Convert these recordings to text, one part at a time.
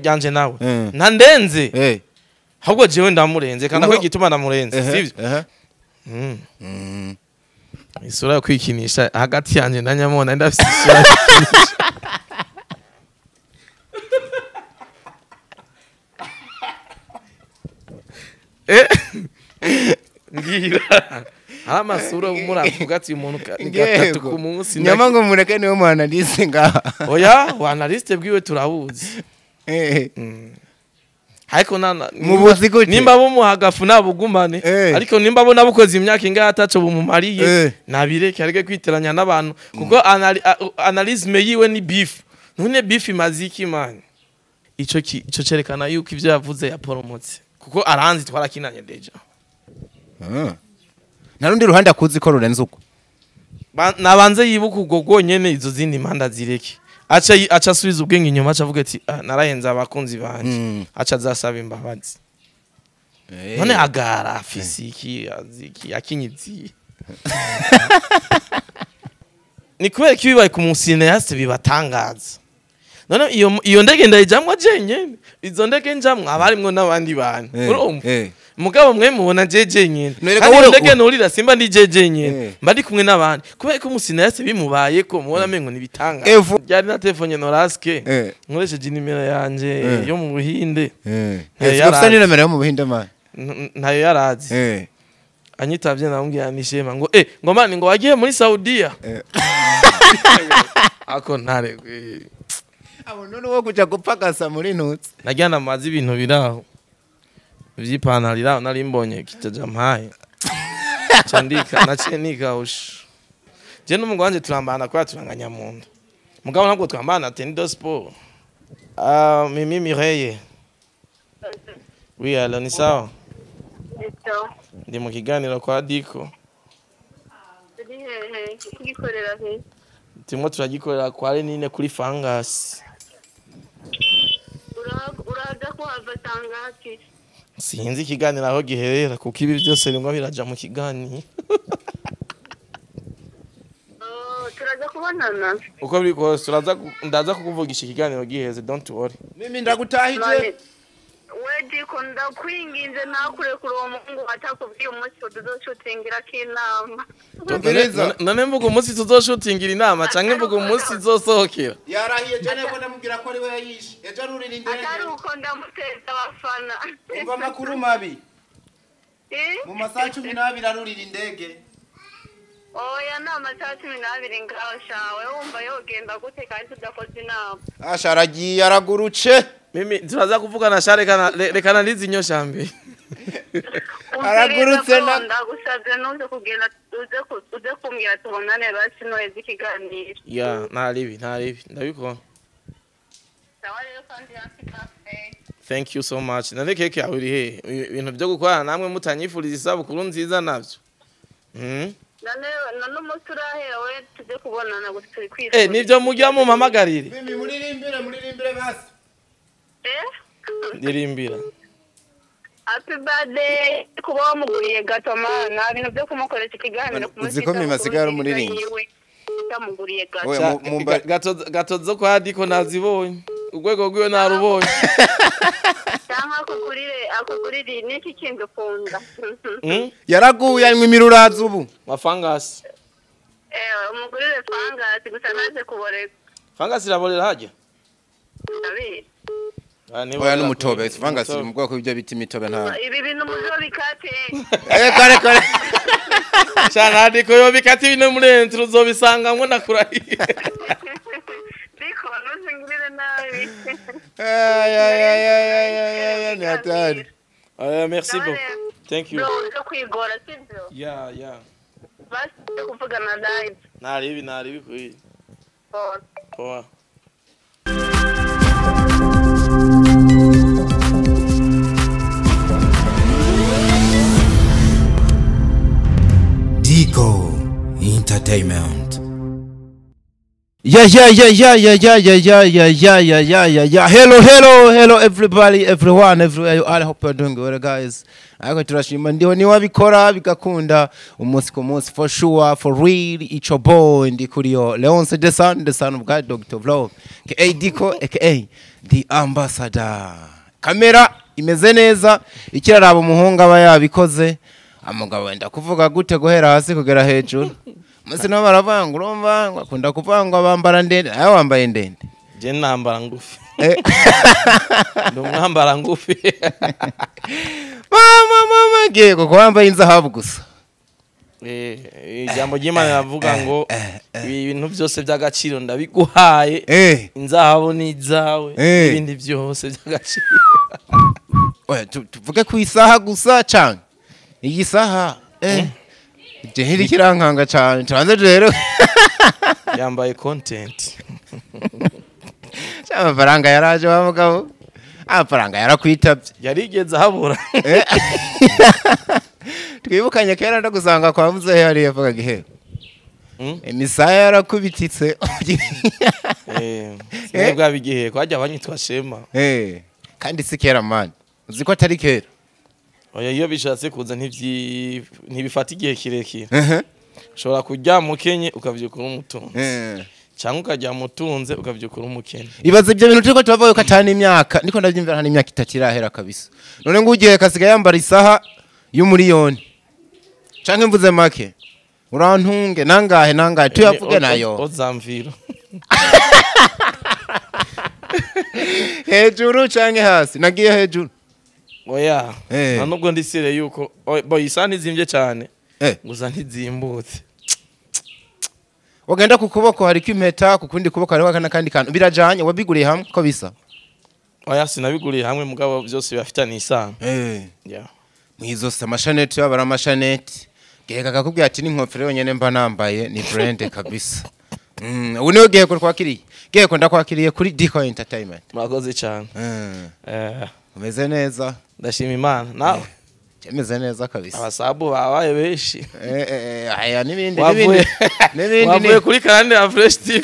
Ryanje nawe ntandenze, ahubwo jewe ndamurenze kandi ako igituma ndamurenze sivyo. Isura yo kwikinisha hagati yanje na Nyamona, ndafise isura yo kwikinisha. Ngira hari amasura umuravuga ati umuntu ni gatatu ku munsi. Nyama ngo mureke niwe mu analyste ngaha. Oya, wa analyste bwiwe turabuzi. Ariko nana mubuzi gute nimba bumuhagafu nabugumane, ariko nimba bo nabukoze imyaka ingahe ataco bumumariye, nabireke areke kwiteranya n'abantu kuko analysme yiwe ni beef. None beef imaziki man. Ico ico cerekana yuko ivyo yavuze yaporomotse kuko aranzi twarakinanye déjà. Narundi ruhande akuzi ko rurenze uko. Nabanze yibuka ubwo gonyene izo zindi mpanda zireke. Aca asubiza ubwenge inyuma, aca avuga ati narahenze abakunzi banje, aca azasaba imbabazi. None agara afisiki aziki akinyizi. Ni kubera ko bibaye ku mucinéaste bibatangaza. None iyo ndege ndayijamwo jenyene, izo ndege njamwo abarimwo n'abandi bantu. Urumva? Mugabo mwe mubona jeje nyene. Kandi ndege nurira simba ndi jeje nyene, mba ndi kumwe n'abandi. Kubera ko umucinéaste bimubaye ko mubona mengo nibitanga. Byari na telefone Noraske. Nkoresheje nimero yanje yo mu Buhinde. Ufite nimero yo mu Buhinde man? Ntayo yarazi. Anyitavye namubwira nishema ngo ngo mani ngo wagiye muri Saudiya. Ako ntare. Abo none wo kuja gupagasa muri ntutse. Najyana amazi ibintu biraho. Vyipantaro iraho nari mbonye kitaja mpaye. Candika naciye ush. Je n'umugabo wanje turambana kwa turanganya mu nda. Mugabo ntabwo twambana tennis sport. Mimi Mireille. Oui, alors ni sawa. Ndi mu kiganiro kwa Diko. Turimo turagikorera kwa Renine kuri Fangasi. Uraza kuhava sangati. Sinzi ikiganiro aho giherera kuko ibi byose rimwe biraja mu kiganiro. Turaza kubonana. Uko biri kose turaza, ndaza kukuvugisha ikiganiro giheze, don't worry. Mimi ndagutahije. We Diko ndakwinginze ntakurekure uwo muhungu atakubwiye umunsi tuzoshutingira k'inama. None mvuga umunsi tuzoshutingira inama canke mvuga umunsi izosohokera? Yarahiye jene ko ndamubwira ko ari we yayishe. Ejo arurira indege. Atari uko ndamuteza abafana. Umva amakuru mabi. Mu masaha 12 arurira indege. Oya, ni amasaha 12 ngaho shawe wumva yogenda gute kandi tudakoze inama. Asha aragiye araguruce. Mimi turaza kuvugana sha reka narizi inyoshambi. Aragurutse na ndagusabye nuze kugenda uze kumbwira tubonane basi noheze ikiganiro. Ya, ntaribi ndabikora. Sawa rero kandi happy birthday. Thank you so much. None keke yawe iri he? Ibintu byo gukorana namwe mutanyifuriza isabukuru nziza navyo. None umunsi urahera we tujye kubonana gusa turi kwifuza. Nivyo mujya mumpamagarire. Mimi muririmbire basi. Ndirimbira. Happy birthday kuba wamuguriye gato mana, ibintu byo kumukoresha ikiganiro ku munsi. Uziko mimi asigara umuririmbyi. Utamuguriye gato. Gato zo kwa Diko nazibonye. Urwego rwiwe narubonye. Cyangwa akugurire niki kintu ukunda. Yaraguye anywa imirurazi ubu. Wa fangasi. Umugurire fangasi gusa naze kuboreka. Fangasi iraborera hajya? Ndabizi. Oya n'umutobe, fangasi mu bwoko bw'ibyo bita imitobe nta. Ibi bintu muzobikate. Kare kare. Cyane Diko yo bikate ibintu muri entro uzobisangamwo nakurahiye. Diko nuzingirire nabi. Ay ay ay ay ay ay ni hatari. Merci beaucoup. Thank you. Bro, kwigora sivyo? Yeah, yeah. Basi kuvugana live. Naribi kuri. Poa. Diko Entertainment. Yeah yeah yeah yeah yeah yeah yeah yeah yeah yeah yeah yeah yeah yeah. Hello hello hello everybody, everyone, everywhere you are. I hope you're doing well, guys. Ariko turashima ndiho ni wabikora bigakunda umunsi ku munsi, for sure, for real. It's your boy Ndikuriyo Leonce, the son of God, Dr. Vlog, aka Diko, aka the ambassador. Kamera imeze neza, ikiraraba umuhungu aba yabikoze. Amugabo wenda kuvuga gute guhera hasi kugera hejuru? Musi nabo baravanga, urumva ngo akunda kuvangwa bambara ndende, ayo wambaye ndende. Je nambara ngufi. Ndi umwambara ngufi. Mama mama ngiye kuko wambaye inzahabu gusa. Ijambo ry'Imana ravuga ngo ibintu byose by'agaciro ndabiguhaye, inzahabu ni izawe, ibindi byose by'agaciro. Oya, tuvuge ku isaha gusa canke iyi saha je kirankanga cyane, tubanze rero. Yambaye content. Amafaranga yaraje wa mugabo, amafaranga yarakwitabye, yarigeze ahabura. Twibukanye kera ndagusanga kwa muzehe hariya avuga gihe imisaya yarakubititse. Sinabwa bigihe kwajya abanyitwa Shema. Kandi si kera man, uzi ko atari kera. Oya, iyo bishatse kuza ntibifata igihe kirekire. Ushobora kujya mukenye ukavyukura umutunzi, cyangwa ukajya mutunze ukavyukura umukene. Ibaze ibyo bintu turiko turavuga ko atani imyaka, niko ndavyimvira nta imyaka itatu irahera kabisa. None ngo ugiye kasiga yambara isaha y'umuriyoni canke mvuze make, urantunge nangahe nangahe tuyavuge nayo ozamviro. Hejuru canke hasi? Nagiye hejuru. Oya, nubwo ndisire yuko boy isa ntizimbye cyane, gusa ntizimbutse. Wagenda ku kuboko hariko impeta, ku kundi kuboko hariho n'akandi kantu, birajanye? Wabiguriye hamwe ko bisa? Oya, sinabiguriye hamwe, mugabo byose bibafitanye isano. Yeah. Mwizo se amashaneti yabara amashaneti. Geheka akakubwira ati n'inkofero yonyene mba nambaye ni brand kabisa. Ubu niwe Geheko twakiriye. Geheko ndakwakiriye kuri Diko Entertainment. Murakoze cyane. Umeze neza? Ndashima Imana. Nawe? Meze neza kabisa. Abasabu babaye benshi. Aya nibindi nibindi. Nibindi. Wavuye kuri karande ya Fresh TV.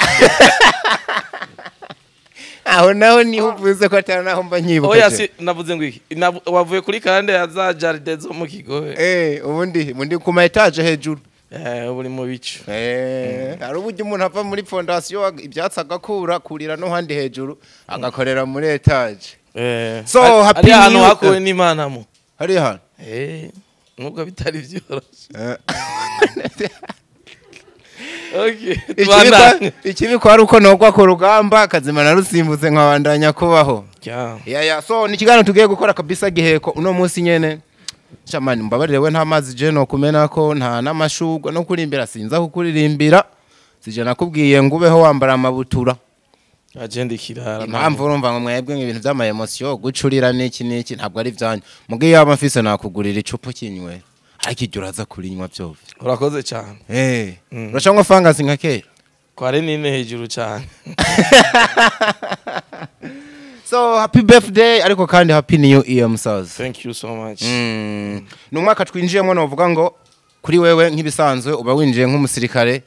Aho naho ni uvuze ko atari naho mba nyibuka. Oya, si navuze ngo iki? Wavuye kuri karande ya za jardin zo mu Kigobe. Ubundi mundi ku ma etage hejuru. Uri mu bicu. Hari uburyo umuntu ava muri fondation ibyatsi agakura kurira no handi hejuru agakorera muri etage. So happy hano hakuwe n'Imana mu. Hari hano. Nubwo bitari byoroshye. Okay. Ikibi kwa ruko nogwa ku rugamba kazima narusimbutse nkabandanya kubaho. Yeah. So ni kiganiro tugiye gukora kabisa Giheko uno munsi nyene. Shamani mbabarire we nta mazi je no kumena ko nta namashugwe no kurimbira, sinza kukuririmbira. Sije nakubwiye ngubeho wambara amabutura. Agenda ikirara. Impamvu urumva ngo mwebwe ibintu by'ama emotion gucurira n'iki n'iki ntabwo ari byanyu. Mugiye yaba mfise nakugurira icupa kinywera, ariko iryo uraza kurinywa byove. Urakoze cyane. Urashangwa fangasi nka kera? Kware nine hejuru cyane. So happy birthday, ariko kandi happy new year musaza. Thank you so much. Ni umwaka twinjiyemo novuga ngo kuri wewe nk'ibisanzwe uba winjiye nk'umusirikare.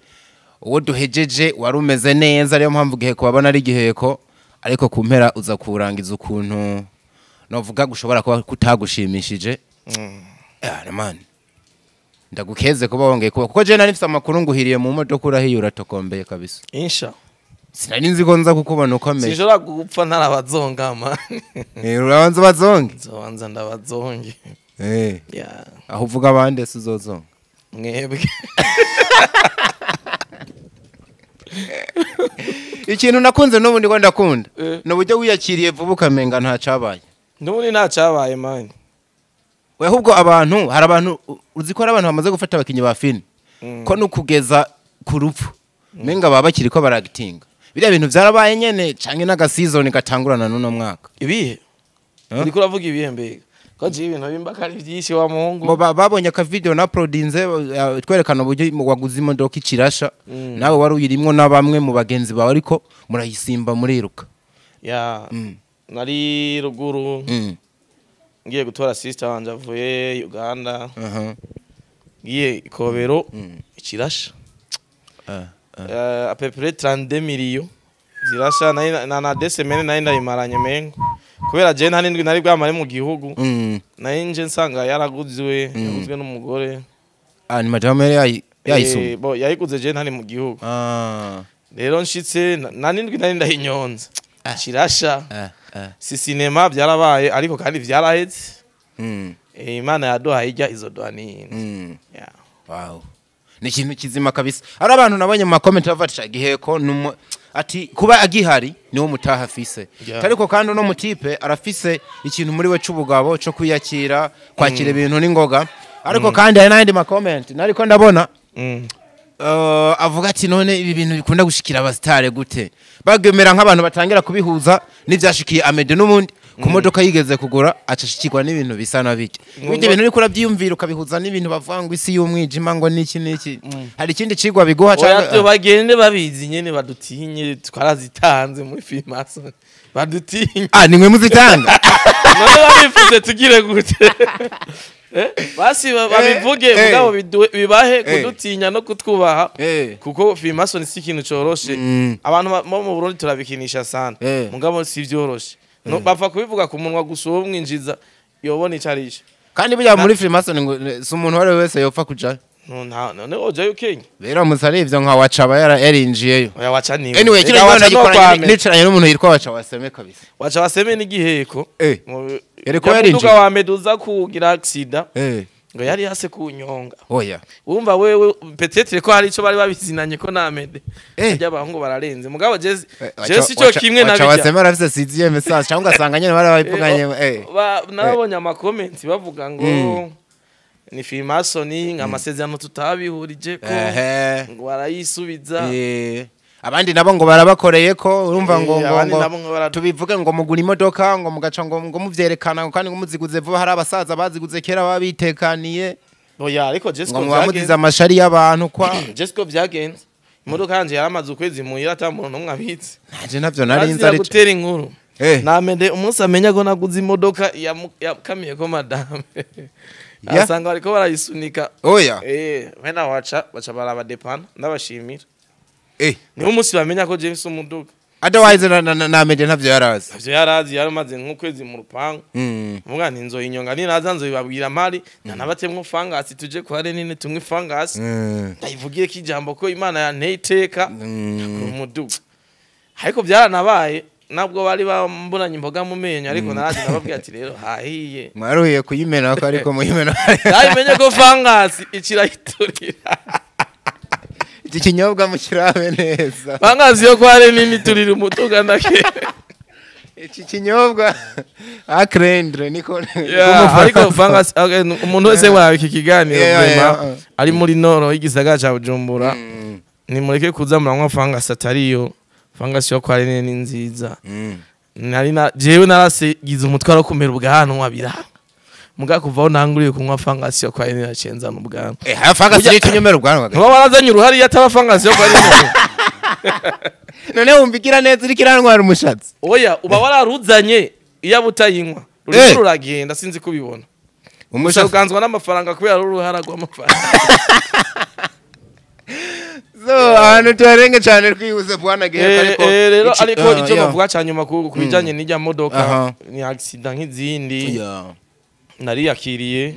Uwo duhejeje wari umeze neza, ariyo mpamvu Giheko wabona ari Giheko, ariko ku mpera uza kurangiza ukuntu novuga gushobora kuba kutagushimishije. Man, ndagukeze kuba wongeye kuba, kuko je nari mfise amakuru nguhiriye mu modoka urahiye uratokombeye kabisa. Insha sinari nzi ko nza kukubona ukomeye. Sinshobora gupfa ntarabazongama. Urabanza bazonge? Nzobanza ndabazonge. Yeah. Aho uvuga abandi se uzozonga? Mwebwe. Ikintu nakunze n'ubundi ko ndakunda ni uburyo wiyakiriye vuba ukamenga nta cyabaye. N'ubundi nta cyabaye man. We ahubwo abantu, hari abantu uzi ko hari abantu bamaze gufata abakinyi ba film ko nukugeza ku rupfu menga baba bakiri ko baragitinga. Biriya bintu byarabaye nyene canke n'aga season gatangurana n'uno mwaka. Ibihe? Uriko uravuga ibihe mbega? Ko je ibintu bimba kari byinshi wa muhungu. Bo babonye ka video na uploadinze twerekana uburyo waguze imodoka ikirasha, nawe wari uyirimwo na bamwe mu bagenzi bawe ariko murayisimba muriruka. Ya nari ruguru ngiye gutora sister wanje avuye Uganda. Ngiye ikobero ikirasha. À peu près 32 millions zirasha. Na 2 semaines nari ndayimaranye mengo, kubera je nta n'indwi nari bwamare mu gihugu. Nari nje nsanga yaraguzwe, yaguzwe n'umugore. Ah, ni madamu yari yayisumye? Bo yayiguze je ntari mu gihugu. Rero nshitse na n'indwi nari ndayinyonza kirasha. Si sinema, byarabaye ariko kandi vyaraheze. Imana yaduhaye ijya izoduha n'iyindi. Yeah. Wow. Ni ikintu kizima kabisa. Ari abantu nabonye mu ma comments bavuga Giheko ati kuba agihari niwo mutaha afise. Ariko kandi uno mutipe arafise ikintu muri we c'ubugabo co kwiyakira, kwakira ibintu n'ingoga. Ariko kandi hari n'ayandi ma comments nariko ndabona avuga ati none ibi bintu bikunda gushikira abasitare gute, bagemera nk'abantu batangira kubihuza n'ivyashikiye Amede n'ubundi ku modoka yigeze kugura, acashikirwa n'ibintu bisa na bijya. Ibyo bintu uriko urabyiyumvira ukabihuza n'ibintu bavuga ngo isi y'umwijima, ngo niki niki, hari ikindi cigwa biguha? Oya, canke byo bagende babizi nyene, badutinye, twarazitanze muri Freemason, badutinye. Ah, nimwe muzitanga? None babivuze tugire gute? Basi babivuge, mugabo bibahe kudutinya no kutwubaha, kuko Freemason si ikintu coroshe. Abantu bo mu Burundi turabikinisha sana, mugabo si vyoroshe. No, bapfa kubivuga ku munwa gusa, uwo mwinjiza yobona ico arico. Kandi burya muri Freemason ngo si umuntu uwo ari we wese yopfa kujayo. No, nta none wojayo ukenya. Rero musari ivyo nka wacaba yarinjiyeyo. Oya, waca niwe. Anyway, kino Reka waca kibazo no nagikoranye, kwame. nicaranye n'umuntu yitwa Waca Waseme kabisa. Waca Waseme n'igiheko. Yariko yarinjiye. Muduga wa Meduza kugira accident, ngo yari yase kunyonga. Oya. Wumva wewe, peut-être ko hari ico bari babizinanye ko na Mede. Ajya abahungu bararenze, mugabo je je si cyo kimwe na Waca bijya. Waseme arafise sixième message, cyangwa ugasanga nyene bari babivuganye. Narabonye ama comments bavuga ngo ni Freemason, ngo amasezerano tutabihurije ko, ngo barayisubiza. Abandi nabo ngo barabakoreye ko urumva ngo ngo Abandi ngo nabo ngo tubivuge ngo mugura imodoka, ngo mugaca ngo muvyerekana, ngo kandi ngo muziguze vuba, hari abasaza baziguze kera baba bitekaniye. Oya, ariko je ngo siko muba muzize vyagenze. amashari y'abantu kwa Je siko vyagenze. Imodoka yanje yaramaze ukwezi muhira ata muntu n'umwe abizi. Nanje ntavyo nari nzi Azira ari gutera inkuru. Namende umunsi amenya ko naguze imodoka yakamiye ko madame, asanga bariko barayisunika. Oya. Wena waca baca barabadepana, ndabashimira. Niwo umunsi bamenya ko James umuduga. Otherwise na Mede ntavyo yarazi. Ivyo yarazi, yaramaze nk'ukwezi mu rupangu. Mvuga nti nzoyinyonga ninaza nzoyibabwira mpari nanabatemwo fangasi, tuje kwa Renine tumwe fangasi, ndayivugiye ko ijambo ko Imana yanteye iteka umuduga. Ariko byaranabaye, nabwo bari bambonanye imboga mu menyo, ariko naraje nababwira ati rero hahiye. Mwaruhiye kuyimena ko, ariko muyimena. Nabimenye ko fangasi ikirayiturira. Iki kinyobwa mukirabe neza. Fangasi yo kwa Renine iturira umuduga ndake. Iki kinyobwa akrendre niko. Yeah, ariko fangasi, okay, umuntu wese wawe iki kiganiro, vraiment, ari muri noro y'igisagara ca Bujumbura, nimureke kuza muranywa fangasi atariyo. Fangasi yo kwa Renine ni nziza. Nari na jewe narasigize umutwaro wo kumera ubwanwa biranga, muga kuvaho ntanguriye kunywa fangasi yo kwa Renine nacenza n'ubwanwa. Ha, fangasi ni kinyomera ubwanwa. Ntuba warazanye uruhari iyo ataba fangasi yo kwa Renine. None wumva igira neza iriko irantwara umushatsi? Oya, uba wararuzanye iyo aba utayinywa ruriko ruragenda, sinzi kubibona gusa. Umushatsi uganzwa n'amafaranga kubera ari uruhara rw'amafaranga. So ahantu tuharenge cyane twihuse, bwana Giheko, ariko Rero ariko icyo bavuga cya nyuma ku bijyanye n'ijya modoka, ni accident nk'izindi. Nariyakiriye,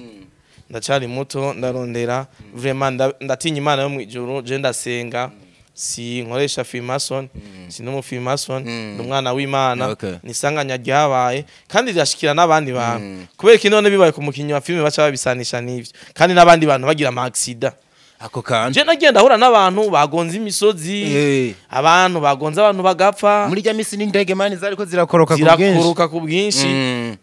ndacyari muto, ndarondera vraiment, ndatinya Imana yo mu ijuru, je ndasenga, si nkoresha Freemason, si no mu Freemason, ni umwana w'Imana. Nisanganya ryabaye kandi rirashikira n'abandi bantu. Kubera ko none bibaye ku mukinyi wa filime baca babisanisha n'ivyo, kandi n'abandi bantu bagira ama accident. Ako kantu. Je nagenda ahura n'abantu bagonze imisozi, abantu bagonze abantu bagapfa. Muri rya misi n'indege mani zariko zirakoroka ku bwinshi. Zirakoroka ku bwinshi.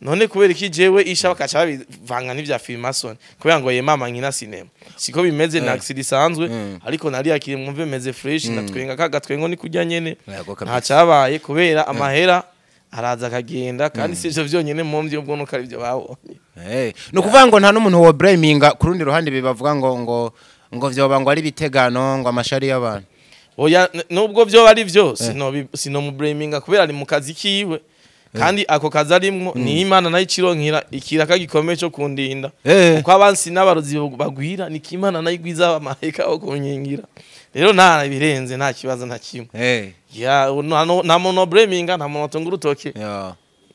None kubera iki jewe isha bakaca babivanga n'ivya Freemason, kubera ngo ye mama nkina sinema? Siko bimeze, na accident isanzwe. Ariko nariyakiriye, mwumve meze fresh, ndatwenga ka gatwengo ni kurya nyene. Yego kabisa. Nta cyabaye, kubera amahera araza akagenda, kandi si ivyo vyonyene mu ubwo nuko ari byo babonye. Ni ukuvuga ngo nta n'umuntu wo blaminga ku rundi ruhande bibavuga ngo vyoba ngo ari ibitegano, ngo amashari y'abantu. Oya, nubwo vyo ari vyo, sino sino mu blaminga kubera ari mu kazi kiwe. Kandi ako kazi arimwo ni Imana nayo ikironkera ikiraka gikomeye cyo kundinda, kuko abansi n'abarozi bagwira, ni Imana nayo igwiza abamarayika bo kunkingira. Rero nta birenze, nta kibazo nta kimwe. Ya, nta muntu blaminga, nta muntu atunga urutoke.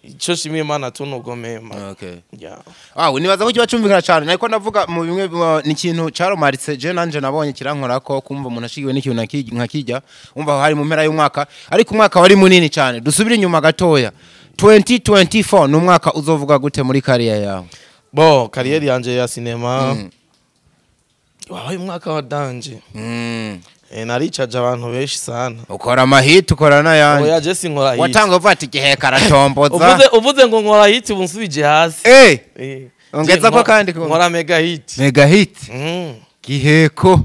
Ico shimiye Imana tunugomema. Ya. Ah, nibaza ko kiba cumvikana cyane. Nariko ndavuga mu bimwe ni ikintu caromaritse je nanje nabonye kirankora ko kumva umuntu ashigiwe n'ikintu nka kijya umva hari mu mpera y'umwaka, ariko umwaka wari munini cyane. Dusubire inyuma gatoya. 2024 ni umwaka uzovuga gute muri carrière yawe? Bo carrière yanje ya cinema wabaye umwaka wa danger. Naricaje abantu benshi sana. Ukora amahit, ukora n'ayandi. Oya, je sinkora hit. Watanga uvuga ati igihe karatomboza. Uvuze ngo nkora hit, ubu nsubije hasi. Ongeza ko kandi nkora mega hit. Mega hit. Giheko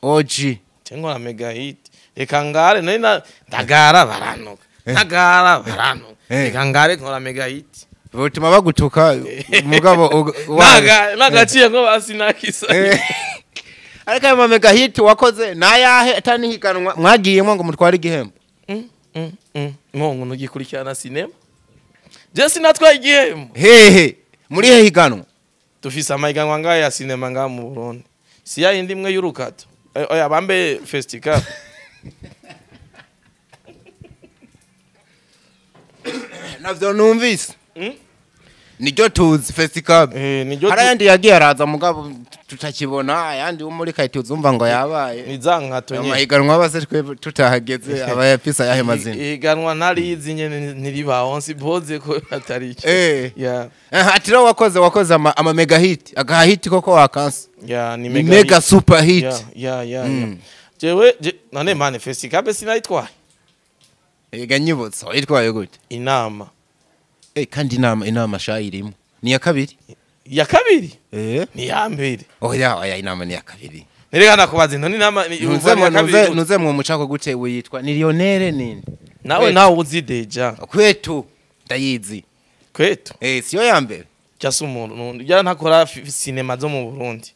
OG. Je nkora mega hit. Reka ngare nari ndagara baranuka. Ndagara baranuka. Reka ngare nkora mega hit. Butuma bagutuka mugabo nagaciye ngo basinakisa. Ariko ayo mega hit wakoze nayahe atanihiganwa mwagiyemo ngo mutware igihembo? Ngo ntugikurikirana sinema. Je sinatwaye igihembo. Hehe, muri he higanwa? Dufise amahiganwa ngaye ya sinema ngaha mu Burundi. Si ya yindi imwe y'urukato. Oya bambe festival. Navyo numvise. Niryo tuzi festival. Niryo hari ayandi yagiye araza mugabo tutakibona, ayandi wo muri kayiti uzumva ngo yabaye. Ni za nkato nyene. Amahiganwa base twe tutahageze abayafisa yahe mazina. Ihiganwa ntarizi nyene ntiribaho nsipoze ko atari iki. Yeah. Ati rero wakoze ama mega hit, aga hit koko wakansa. Yeah, ni mega, mega super hit. Yeah. Jewe none mane festival sinayitwaye. Ega nyibutso itwaye gute? Inama. Kandi inama shayirimo. Ni ya kabiri? Ya kabiri? Ni ya mbere. Oya inama ni ya kabiri. Nereka nakubaza none inama nuze mu mucako gute witwa ni Lionel nini? Nawe uzi deja. Kwetu ndayizi. Kwetu? Siyo ya mbere. Just umuntu ya ntakora cinema zo mu Burundi.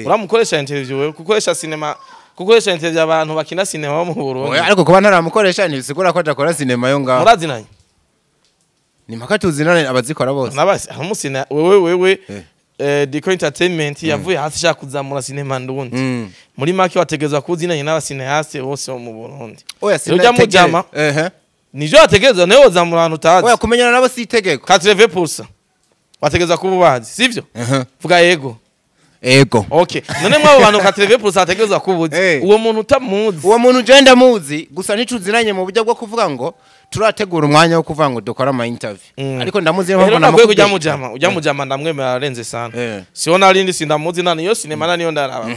Uramukoresha interview wewe kukoresha cinema, kukoresha interview abantu bakina cinema bo mu Burundi. Oya, ariko kuba ntaramukoresha ntibisigura ko adakora cinema yo ngaho. Murazinanye? Ni mpaka tuzinane abazikora bose. Nabasi amusina wewe Diko Entertainment yavuye hasi shaka kuzamura cinema ndundi. Muri make wategezwa kuzinanye n'abasineaste bose bo mu Burundi. Oya sinategeza. Nijo wategezwa nawe wozamura ahantu utazi. Oya kumenyana nabo si itegeko. 80% wategezwa kuba ubazi, sivyo? Vuga yego. Ego. Okay. None mwabo bantu 80% ategezwa kubuzi. Uwo muntu utamuzi. Uwo muntu je ndamuzi gusa ntituzinanye mu buryo bwo kuvuga ngo turategura umwanya wo kuvuga ngo dukora ama interview. Ariko ndamuzi mpamvu namukwiye kujya mujama, ujya mujama ndamwemera arenze sana. Siho narindi sindamuzi nani yo sinema nani yo ndaraba.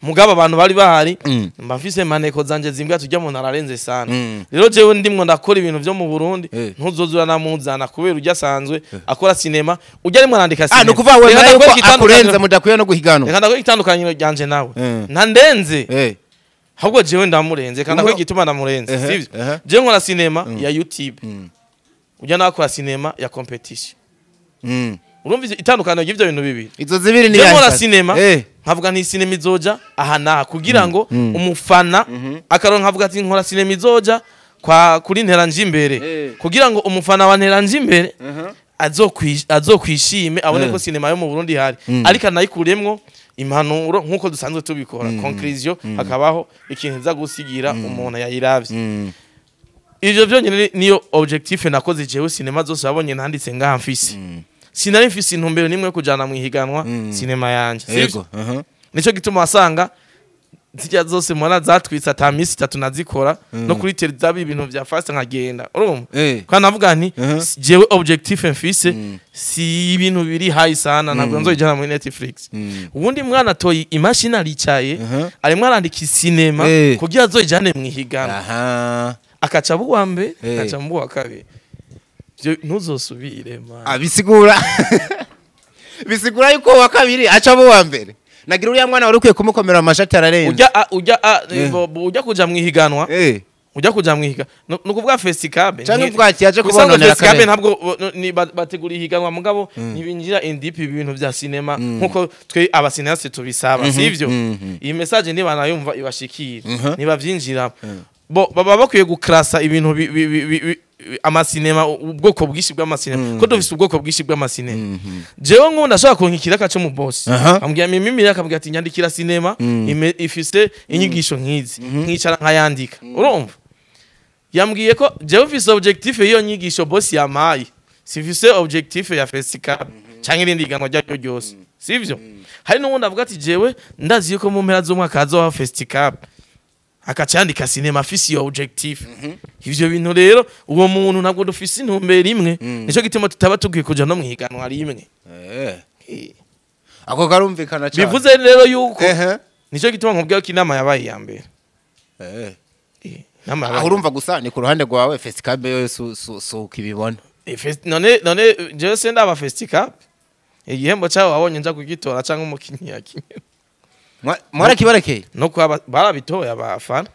Mugabo abantu bari bahari mba mfise maneko zanje zimbwa tujya mu nararenze sana. Rero jewe ndimwo ndakora ibintu vyo mu Burundi ntuzozura namuzana kubera ujya asanzwe akora sinema ujya rimwe arandika sinema. Nukuva wewe yuko akurenze mudakwiye no guhiganwa. Reka ndakora itandukaniro ryanje nawe. Ntandenze. Ahubwo jewe ndamurenze kandi akora igituma ndamurenze, sivyo? Jewe nkora sinema ya YouTube. Ujya nakora sinema ya competition. Urumva itandukano y'ivyo bintu bibiri. Izo zibiri ni ya nkora sinema nkavuga nti sinema izoja aha na kugira ngo umufana akaronka, nkavuga ati nkora sinema izoja kwa kuri Nteranje imbere kugira ngo umufana wa Nteranje imbere azokwishime abone ko sinema yo mu Burundi hari, ariko anayikuremwo impanuro nkuko dusanzwe tubikora, conclusion hakabaho ikintu za gusigira umuntu yayiravye. Ivyo byonyine niyo objectif nakoze jewe. Sinema zose abonye nanditse ngaha mfise, sinari mfise intumbero nimwe kujana mu ihiganwa sinema yanje, sivyo? Nico gituma wasanga zijya zose mwana zatwitse ata misi itatu nazikora no kuri tele zabi ibintu vya fast nkagenda, urumva? Kandi navuga nti jewe objectif mfise si ibintu biri high sana, ntabwo nzoyijana muri Netflix. Ubundi mwana toyi imashini aricaye arimo arandika sinema kugira azoyijane mu ihiganwa, akaca buwa mbere akaca mu wa kabiri. Ntuzosubire man. Abisigura bisigura yuko wa kabiri aca buwa mbere. Nagira uriya mwana wari ukwiye kumukomera amashati ararenze. Ujya kuja mu ihiganwa. Ujya kuja mu ihiganwa. Nukuvuga Festicab. Canke bwaki yaje kubononera kare. Festicab ntabwo ni bategura ihiganwa mugabo ntibinjira in deep ibintu vya cinema nkuko twe abacinéastes tubisaba, sivyo? Iyi message niba nayumva ibashikira, niba vyinjira. Bo baba bakwiye gukrasa ibintu amasinema, ubwoko bwinshi bw'amasinema, ko dufise ubwoko bwinshi bw'amasinema. Jewe nk'ubu ndashobora kuronka ikiraka co mu boss, ambwira mimi, akambwira ati: "Nyandikira sinema ifise inyigisho nk'izi." Nkicara nkayandika. Urumva, yambwiye ko jewe mfise objectif y'iyo nyigisho boss yampaye, sifise objectif ya festival canke irindi higanwa ryo ryose, sivyo? Hari n'uwundi avuga ati: "Jewe ndazi yuko mu mpera z'umwaka hazoba festival," akaca yandika sinema afise iyo objectif. Ivyo bintu rero, uwo muntu ntabwo dufise intumbero imwe, nico gituma tutaba tugiye kuja no mw'ihiganwa rimwe. Ako karumvikana cyane. Bivuze rero yuko nico gituma nkubwira ko inama yabaye iya mbere. Inama yabaye Aho urumva gusa ni ku ruhande rwawe, Festicab yo su ukibibona. None jewe se ndaba Festicab? Igihembo cyawe wabonye nja kugitora canke umukinyi yakinye? Mwarakibarekeye? No kuba barabitoye abafana.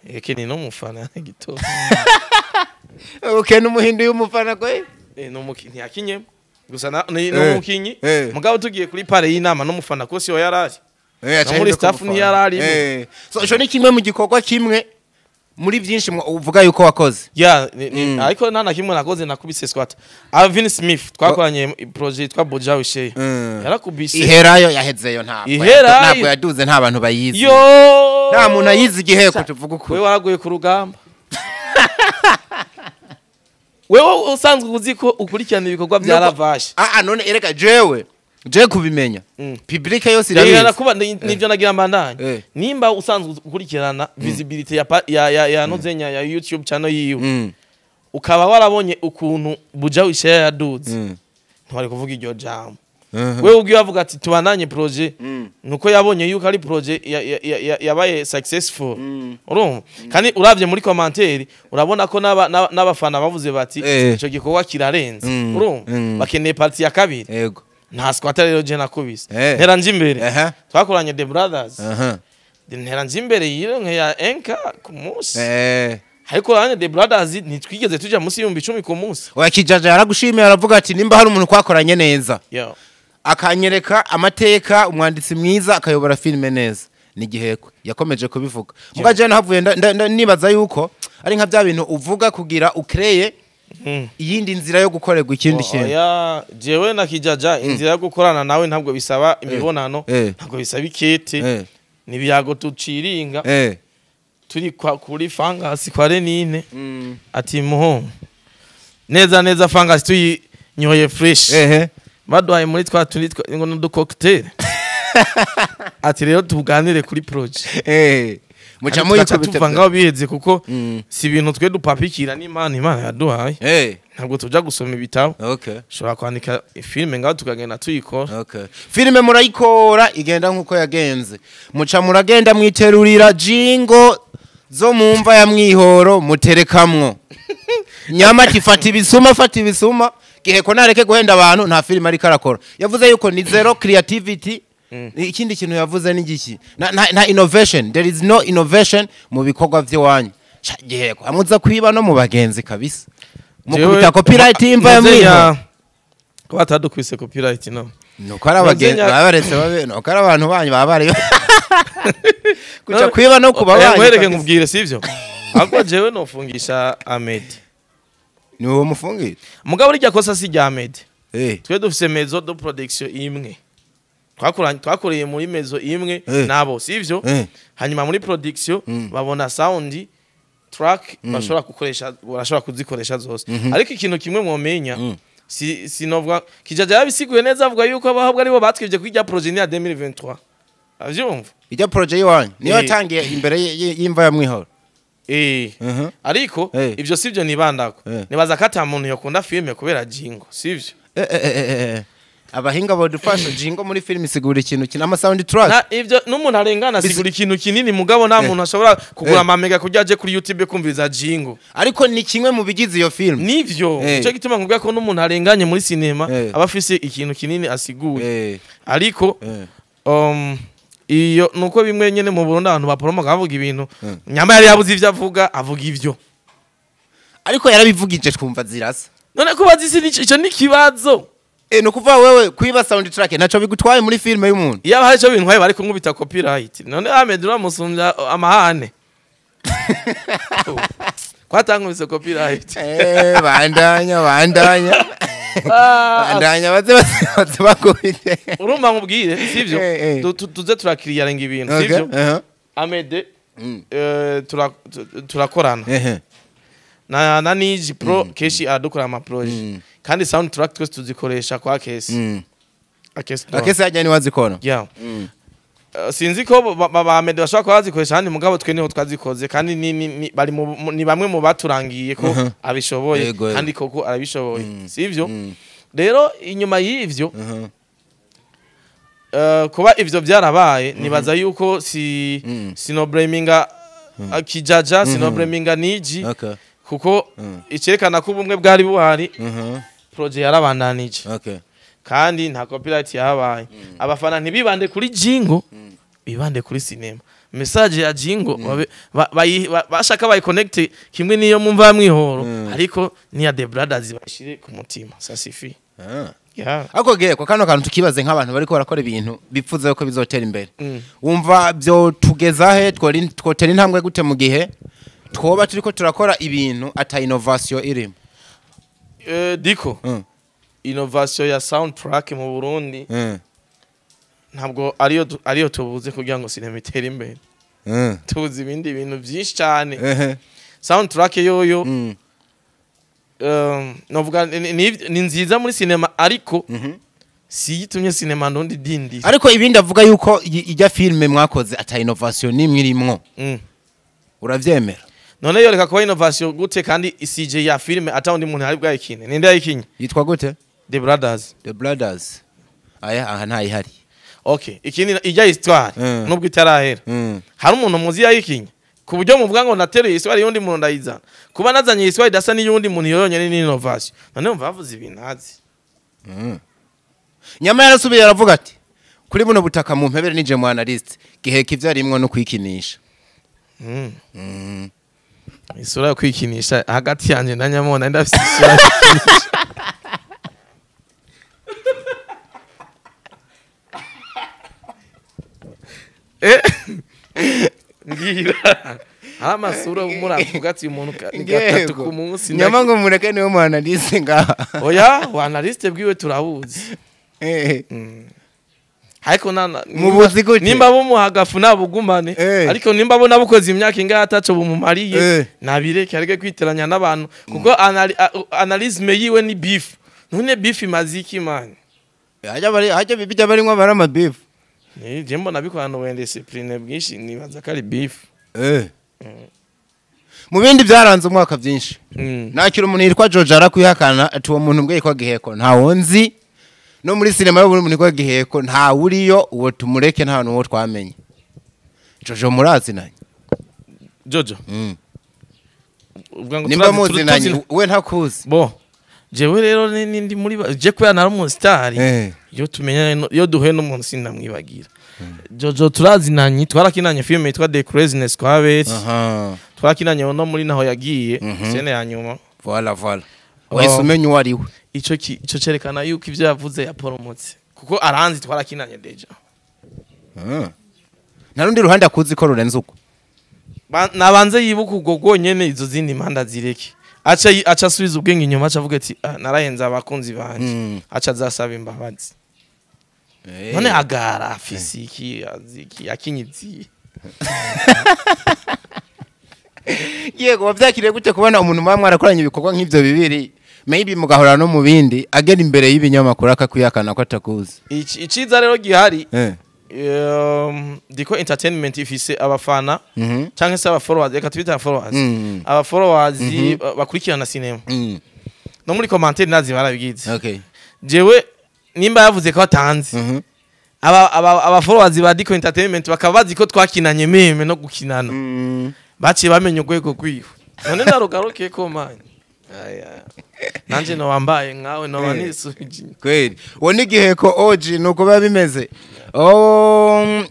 Eke ni n'umufana yagitora. Okay, n'umuhindu y'umufana kwe. N'umukinyi yakinye gusa ni n'umukinyi. Mugabo tugiye kuri pare y'inama n'umufana ko siyo yarari. No muri staff ntiyararimo. So ico ni kimwe mu gikorwa kimwe muri byinshi uvuga yuko wakoze. Ya, ariko nta na kimwe nakoze nakubise squat. Alvin Smith twakoranye projet yitwa Boja Wishe. Yarakubise. Iherayo yahezeyo, ntabwo Iherayo. Ntabwo yaduze, nta bantu bayizi. Yo! Nta muntu ayizi igiheko, tuvuga ukuri. Wewe waraguye ku rugamba. Wewe usanzwe uzi ko ukurikirana ibikorwa bya Ravashe. Ah ah, none ereka jewe kubimenya, public yose Rero irabizi. Kuba nivyo nagira mbandanye. Nimba usanzwe ukurikirana visibility ya pa- ya ya, ya nozenya ya YouTube channel yiwe, ukaba warabonye ukuntu Buja Wishe yaduze, ntwari kuvuga iryo jambo. Wewe ubwiwe avuga ati tubandanye projet, nuko yabonye yuko ari projet yabaye successful. Urumva, kandi uravye muri commentaire urabona ko n'abafana bavuze bati ico gikorwa kirarenze. Urumva, bakeneye partie ya kabiri. Nta squat rero je nakubise. Ntera nje imbere. Twakoranye The Brothers. Ntera nje imbere yironke ya enka ku munsi. Ariko urabona, The Brothers ntitwigeze tuja munsi y'10,000 ku munsi. Oya, Kijaja yaragushimiye, aravuga ati nimba hari umuntu twakoranye neza, Yo. akanyereka amateka, umwanditsi mwiza, akayobora filime neza, ni Gihekwe. Yakomeje kubivuga. Muga je nahavuye nibaza yuko ari nka bya bintu uvuga kugira ukreye iyindi nzira yo gukorerwa ikindi kintu. Oya, jewe na Kijaja inzira yo gukorana nawe ntabwo bisaba imibonano, ntabwo bisaba ikete, nibiyago tuciringa turi kuri fangasi kwa Renine, ati muho neza neza, fangasi tuyinyoye fresh, baduhaye muri twa tundi ngo n'udu cocktail, ati rero tuganire kuri projet. Muca Ariko tugaca muyikubita. tuva ngaho biheze, kuko si ibintu twe dupapikira n'Imana, Imana yaduhaye. Ntabwo tuja gusoma ibitabo. Ushobora kwandika filime ngaho tukagenda tuyikora. Okay. Filime murayikora, igenda nkuko yagenze. Muca muragenda mwiterurira jingo zo mumva ya Mwihoro, muterekamwo. Nyamati fata ibisuma, fata ibisuma. Giheko nareke guhenda abantu, nta filime ariko arakora. Yavuze yuko ni zero creativity. Ikindi kintu yavuze ni giki? Nta innovation. There is no innovation mu bikorwa vy'iwanyu. Sha Giheko, amuza kwiba no mu bagenzi kabisa. Mukubita copyright y'imva ya Mwihoro. Ko batadukubise copyright no. Nuko ari abagenzi babaretse babe, nuko ari abantu banyu baba bari kuca kwiba no kuba banyu Nkwereke, kabisa. nkubwire, sivyo? Ahubwo jewe nofungisha Ahmed. Ni wowe mufungiye? Mugabo rirya kosa si rya Ahmed. Twe dufise maison de production imwe. Twakoranye, twakoreye muri maison imwe nabo, sivyo? Hanyuma muri production babona sound track bashobora gukoresha, barashobora kuzikoresha zose. Ariko ikintu kimwe mwomenya, si sinovuga Kijaja yabisiguye neza, avuga yuko abahabwa aribo batwivye kuri rya projet ni ya 2023, avyumva? Ijya projet y'iwanyu niyo yatangiye imbere y'imva ya Mwihoro. Ariko ivyo sivyo nibandako. Nibaza ko ata muntu yokunda filme kubera jingo, sivyo? Abahinga bodufasha, jingo muri filime isigura ikintu kina ama sound track. Na ivyo n'umuntu arengana asigura ikintu kinini, mugabo nta muntu ashobora kugura amamega kurya aje kuri YouTube kumviriza jingo. Ariko ni kimwe mu bigize iyo filime. Nivyo. Nico gituma nkubwira ko n'umuntu arenganye muri sinema aba afise ikintu kinini asiguye. Ariko iyo nuko bimwe nyene mu Burundi abantu baporomoka bavuga ibintu, nyamba yari yabuze ivyo avuga, avuga ivyo. Ariko yarabivugije twumva zirasa. None kubaza isi ico ni kibazo. No kuvuga wewe kwiba sound track naco bigutwaye muri filime y'umuntu? Iyo hari ico bintwaye bari kunkubita copyright. None Ahmed uramusumbya amahane? Kwatankubise copyright. Bandanya bandanya bandanya, baze baze bakubite. Urumva nkubwire, sivyo? Tuze turakiriyarenga ibintu, sivyo? Amede turakorana na Niji Pro, keshi aradukora ama projet, kandi soundtrack twese tuzikoresha kwa Kesi. Akesi. Akesi hajya ni wazikora. Yeah. Sinzi ko ba Amede bashobora kuba bazikoresha ahandi, mugabo twe niho twazikoze, kandi ni bari ni bamwe mu baturangiye ko abishoboye. Yego. Kandi koko arabishoboye, sivyo? Rero inyuma y'ivyo, kuba ivyo byarabaye, nibaza yuko si sinoblaminga Kijaja, sinoblaminga Niji, kuko icerekana ko ubumwe bwari buhari, projet yarabandanije, kandi nta copyright yahabaye. Abafana ntibibande kuri jingle, bibande kuri cinema. Message ya jingle bashaka bayiconnect kimwe niyo mumva mwihoro, ariko niya The Brothers bashire ku mutima, ça suffit. Yeah. Ariko ge ko kano kantu tukibaze nk'abantu bariko barakora ibintu bipfuza yuko bizotera imbere, wumva byo tugeza he? Twotera intambwe gute mu gihe twoba turiko turakora ibintu ata innovation irimo? Diko, innovation ya soundtrack mu Burundi ntabwo ariyo tubuze kugira ngo sinema itere imbere. Tubuze ibindi bintu byinshi cyane. Soundtrack yoyo, novuga ni nziza muri sinema, ariko si yitumye sinema ndundi dindi. Ariko ibindi avuga yuko ijya filme mwakoze ata innovation nimwe irimwo, uravyemera? None yoreka kuba innovation gute kandi CJ ya filme ata undi muntu ari bwayikine? Ninde yayikinye? Yitwa gute? The Brothers. The Brothers, aya aha ntayihari. Okay, ikindi, ijya histoire, nubwo itarahera, hari umuntu muzi yayikinye ku buryo muvuga ngo nateruye histoire y'undi muntu ndayizana? Kuba nazanye histoire idasa n'iyundi muntu, iyo yonyene ni innovation. None umva bavuze ibintu ntazi. Nyama yarasubiye aravuga ati kuri buno butaka mu mpebere nije mu analyst giheka ivyo arimwo no kwikinisha. Isura yo kwikinisha hagati yanjye na Nyamona, ndafise isura yo kwikinisha. Mbwira, hari amasura muravuga ati umuntu ni gatatu ku munsi. Nyama ngo mureke niwe mu analyst ngaha. Oya, wa analyste bwiwe turabuzi. Ariko nana Mubuzi gute? Nimba bumuha agafu nabugumane, ariko nimba bo nabukoze imyaka ingahe ataco bumumariye, nabireke, areke kwiteranya n'abantu, kuko analysme yiwe ni beef. None beef imaze iki, man? Hajya bari hajya bijya barimwo bari ama beef. Ni je mbona bikorana ubu discipline bwinshi, nibaza ko ari beef. Mu bindi byaranze umwaka byinshi, nakira umuntu yitwa George arakwihakana ati uwo muntu mbwiye ko Giheko ntawo nzi, no muri sinema y'uburundi umuntu yitwa Giheko ntawe uriyo, uwo tumureke, nta n'uwo twamenye. Jojo murazinanye? Jojo, uvuga ngo Nimba muzinanye, we ntakuzi. Bo jewe rero ndi muri je kubera nari umusitari, iyo tumenyanye iyo duhuye n'umuntu sindamwibagira. Jojo turazinanye, twarakinanye filime yitwa The Craziness kwa Beti. Twarakinanye no muri naho yagiye, scène ya nyuma. Voilà, wahise umenya uwo ari we. Ico cerekana yuko ivyo yavuze yaporomotse, kuko aranzi, twarakinanye déjà. Nta rundi ruhande akuzi ko rurenze uko? Nabanze yibuka ubwo bwonyene, izo zindi mpanda zireke. Aca asubiza ubwenge inyuma, aca avuga ati: "Ah, narahenze abakunzi banje." Aca azasaba imbabazi. None agara afise iki, aziki akinyizi? Yego, wavyakiriye gute kubona umuntu muba mwarakoranye ibikorwa nk'ivyo bibiri, maybe mugahora no mu bindi, agera imbere y'ibinyamakuru akakwihakana ko atakuzi? Iciza rero gihari, Diko Entertainment ifise abafana canke se aba followers, reka tubite aba followers, aba followers bakurikirana cinema. No muri commentaire nazi barabigize. Jewe nimba yavuze ko atanzi, aba followers ba Diko Entertainment bakaba bazi ko twakinanye meme no gukinana, baciye bamenya urwego rwiwe. None ndarugaruke ko man, aya nanje no wambaye nkawe no nisubije. Kweli uwo ni Giheko OG, nuko biba bimeze. Oh,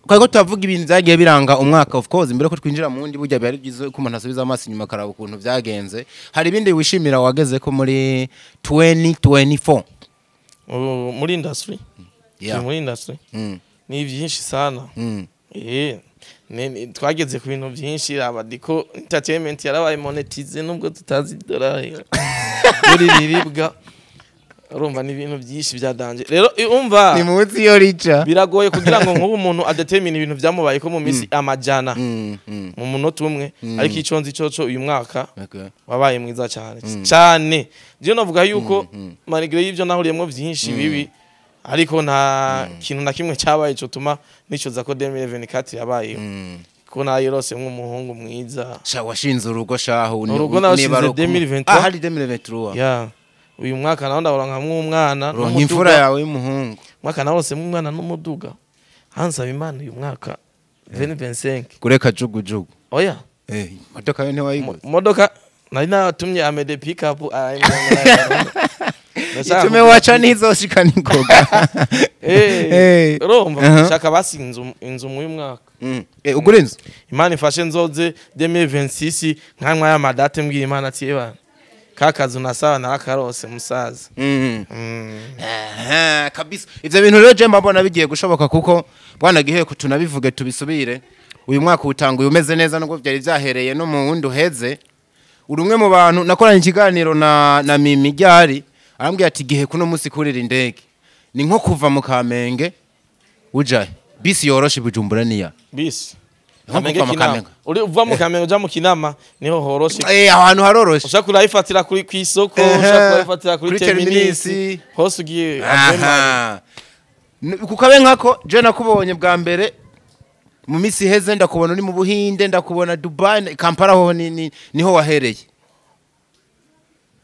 twari ko turavuga ibintu byagiye biranga umwaka. Of course, mbere ko twinjira mu wundi, burya biba ari byiza ko umuntu asubiza amaso inyuma akaraba ukuntu byagenze. Hari ibindi wishimira wageze ko muri 2024? Ubu muri industry? Turi muri industry, ni byinshi sana. Twageze ku bintu byinshi. Abadiko Entertainment yarabaye monetize, nubwo tutazi dolari buri riribwa. Urumva, ni ibintu byinshi bya danger. Rero umva, ni munsi yo rica. Biragoye kugira ngo nk'ubu umuntu adetermine ibintu byamubaye ko mu minsi amajana mu munota umwe, ariko ico nzi coco, uyu mwaka wabaye mwiza cyane cyane. Je novuga yuko malgré y'ivyo nahuriyemwo byinshi bibi, ariko nta kintu na kimwe cyabaye cyo tuma nicuza ko 2024 yabayeho, ko nayirose nk'umuhungu mwiza. Sha, washinze urugo shahu. Urugo nawushinze 2023. Ah, hari 2023. Ya, uyu mwaka naho ndabona umwana. Ronka imfura yawe y'umuhungu. Mwaka narose umwana n'umuduga. Hansaba Imana uyu mwaka 2025 kureka jugujugu. Oya. Eh, imodoka yo ntiwayiguze? Modoka nari natumye Amede pick up. Itume waca ntizoshika ningoga. Eh, urumva, shaka basi inzu mu mwaka. Eh, ugura inzu? Imana ifashe nzoze 2026 nkamwa y'amadate, mbwira Imana ati: "Ebana, kakazu nasaba narakarose, musaza." Aha, kabisa. Ivyo bintu rero je mbabona bigiye gushoboka, kuko bwana Giheko, tunabivuge tubisubire, uyu mwaka utanguye umeze neza, nubwo byari byahereye no mu wundi uheze. Uri umwe mu bantu nakoranye ikiganiro na Mimi ryari, arambwira ati: "Gihe kuno munsi kurira indege ni nko kuva mu Kamenge ujahe, bisi yoroshe Bujumbura niya." Bisi Nko Kamenge kuva mu Kinama. Kamenge. Uri uva mu Kamenge uja mu Kinama niho horoshe. Eh, aho hantu haroroshe. Ushaka urayifatira kuri kwisoko, ushaka urayifatira kuri Kuri terminus, terminus. hose ugiye. Aha. Kukabe nkako je nakubonye bwa mbere mu minsi iheze, ndakubona uri mu Buhinde, ndakubona Dubai, Kampala, ho niho wahereye.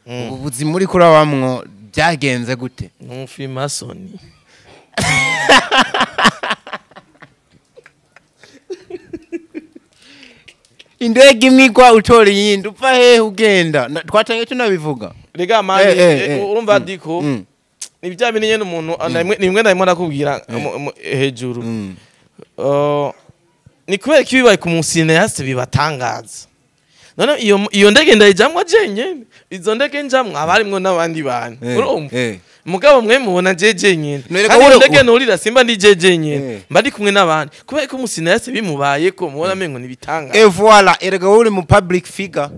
Ubu buzima uri kurabamwo byagenze gute? N'umufrimasoni. Indege imwe igwa utora iyindi, upfa hehe ugenda? Twatangiye tunabivuga. Rega mani, urumva diko ni bya bintu nyene umuntu nimwe na rimwe nakubwira hejuru. Ni kubera ko ibibaye ku mucinéaste bibatangaza. None iyo ndege ndayijamwo jenyene? Izo ndege njamwo haba harimwo n'abandi bantu, urumva? Mugabo mwe mubona je jenyene. Nereka Kandi iyo ndege nurira simba ndi je jenyene, mba ndi kumwe n'abandi. Kubera ko umucinéaste bimubaye ko mubona amengo nibitangaza. Et voilà, erega wowe uri mu public figure.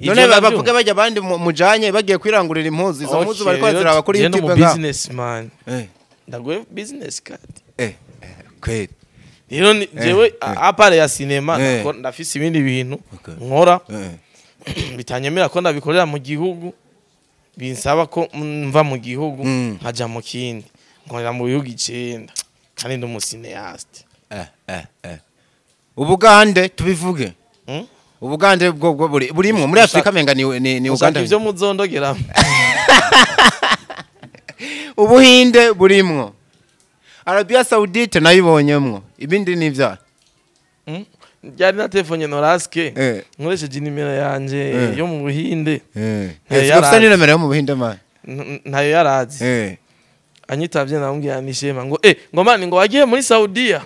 Ivyo None navyo. bavuga bajya abandi mujanye bagiye kwirangurira impuzu, izo mpuzu bariko baziraba kuri Je no YouTube mu nga. businessman, ndaguye business card. Kweli. Rero jewe à part ya cinéma, ndafise ibindi bintu nkora bitanyemera ko ndabikorera mu gihugu, binsaba ko mva mu gihugu nkaja mu kindi. Nkorera mu bihugu 9 kandi ndi umucinéaste. Ubugande tubivuge. Ubugande bwo buri burimwo muri Afrika, menga ni Mushaka Uganda. ivyo muzondogeramo. Ubuhinde burimwo. Arabia Saudite nayibonyemwo. Ibindi ni ivya. Ryari na telefone Noraske, nkoresheje inimero yanje yo mu Buhinde. Ufite Yarazi. ni yo mu Buhinde man? Ntayo yarazi. Anyitavye namubwira nishema ngo ngo mani, ngo wagiye muri Saudiya.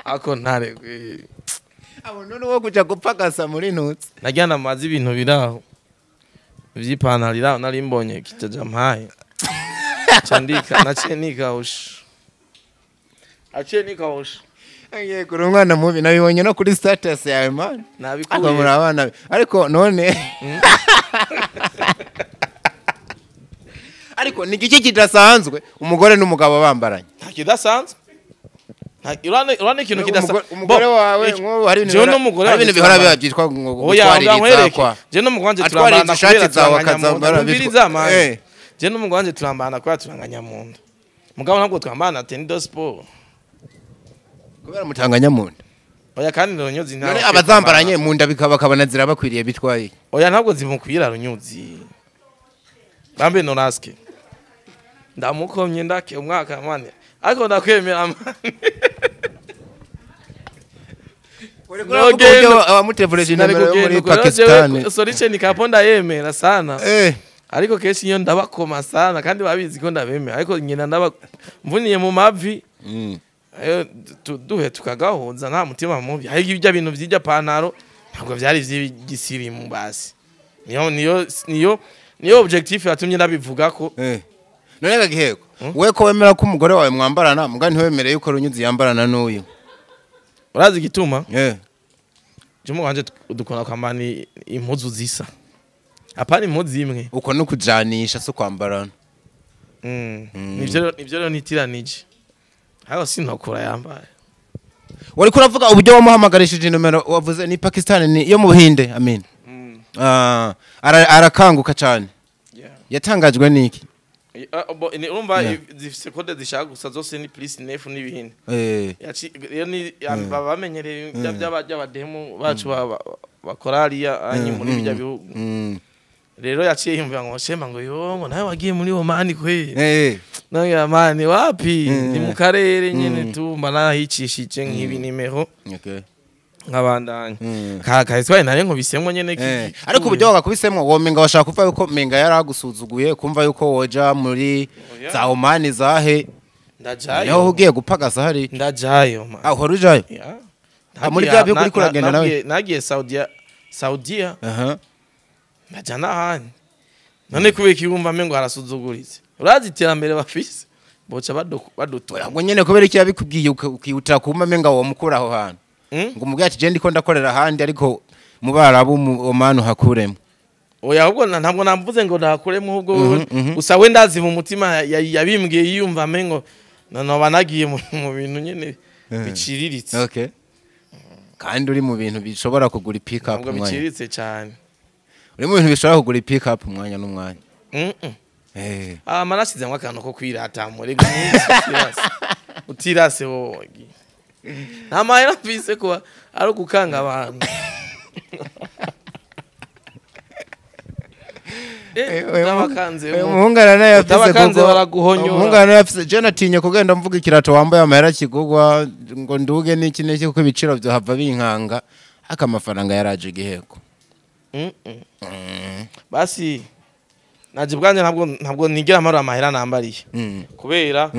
Ako ntare. Abo none wo kuja gupagasa muri ntutsi. Najyana amazi, ibintu biraho vy'ipantaro iraho nari mbonye kitaja mpaye candika naciye nikawusha, aciye nikawusha. Yego, uri umwana mubi, nabibonye no kuri status yawe man. Ariko Nabikuye. Muri abana ariko none ariko ni igiki kidasanzwe umugore n'umugabo bambaranye? Nta kidasanzwe. Urane ikintu kidasanzwe. Umugore wawe nk'ubu hari ibintu Jewe n'umugore hari ibintu wanje bihora turambana. biba byitwa ngo Oya, gutwaririza nkwereke. kwa Je n'umugore wanje Atwaririza turambana ishati kubera zawe turanganya mu nda. akazambara Numviriza, man. Je n'umugore wanje turambana kubera turanganya mu nda. Mugabo ntabwo twambana tenue de sport. Kubera mutanganya mu nda. Oya, kandi runyuzi ntawe None ukwiye abazambaranye kwambara. mu nda bikaba bakabona zirabakwiriye, bitwaye? Oya, ntabwo zimukwira runyuzi. Bambe Noraske. Ndamukomye ndake umwaka mane. Ariko ndakwemera, man. Abamutevureje Sinari inimero yo muri kugenda uko. Rero Pakistan. jewe Sorice Kapo ndayemera sana. Ariko kenshi iyo ndabakoma sana, kandi babizi ko ndabemera, ariko nyina ndaba mvuniye mu mavi. Ayo duhe tukagahuza nta mutima mubi, ariko ibyo bintu vy'irya pantaro ntabwo vyari vy'igisirimu. Basi niyo objectif yatumye ndabivuga ko. None gagiheko, we ko wemera ko umugore wawe mwambarana, muga ntiwemereye yuko runyuzi yambarana n'uyu? Urazi igituma? Jemo wanje dukunda kwambara impuzu zisa, apana impuzu imwe. Uko no kujanisha so kwambarana. Nivyo rero nitiranije. Aho sinokura yambaye. Wari kuravuga uburyo wamuhamagarishije nomero wavuze ni Pakistan ni yo mu Buhinde. Amin. Arakanguka cyane. Yatangajwe niki? Urumva zifise code zishaka gusa zose ni plus 9 n'ibindi. Yaci rero ni bamenyereye by'abademu bacu bakora hariya anyi muri bijya bihugu. Rero yaciye yumva ngo shema ngo yo ngo nawe wagiye muri Oman kwe. Nawe amani wapi ni mu karere nyene tumba nahicishije nk'ibi nimero. Okay. Nkabandanya. Kahise nare ngo bisemwo nyene. Ariko uburyo wagakubisemwo womenga washaka kuva yuko menga yaragusuzuguye kumva yuko woja muri za Oman zahe. Ndajayo. Niho ugiye gupagasa hari. Ndajayo man. Aho rujayo? Yeah. Muri bya bihugu uriko uragenda nawe. Nagiye Saudiya. Ndaja nahandi. None kubera ikibumva mengo harasuzuguritse. Urazi iterambere bafise boca badutora. Ngo nyene kubera iki yabikubwiye ukihutira kumva menga wo mukura aho hantu. Ngo umubwiye ati je ndiko ndakorera ahandi ariko mu Barabu mu Oman hakuremo. Oya ahubwo ntabwo namvuze ngo ndakuremo ahubwo gusa we ndazi mu mutima yabimbwiye yiyumva mengo noba nagiye mu bintu nyene biciriritse. Okay. Kandi uri mu bintu bishobora kugura pick up umwanya. Ntabwo biciriritse cyane. Uri mu bintu bishobora kugura pick up umwanya n'umwanya. Marashize ngo akantu ko kwirata muri utirase wowe. Nta mahera mfise kuba ari ugukanga abantu. Umuhungana yafise baraguhonyora. Umuhungana yafise je natinye kugenda mvuga ikirato wambaye amahera kigugwa ngo nduge n'iki n'iki kuko ibiciro byo hava binkanga aka amafaranga yaraje igiheko. Basi naje bwanje ntabwo nigera amara amahera nambariye. Kubera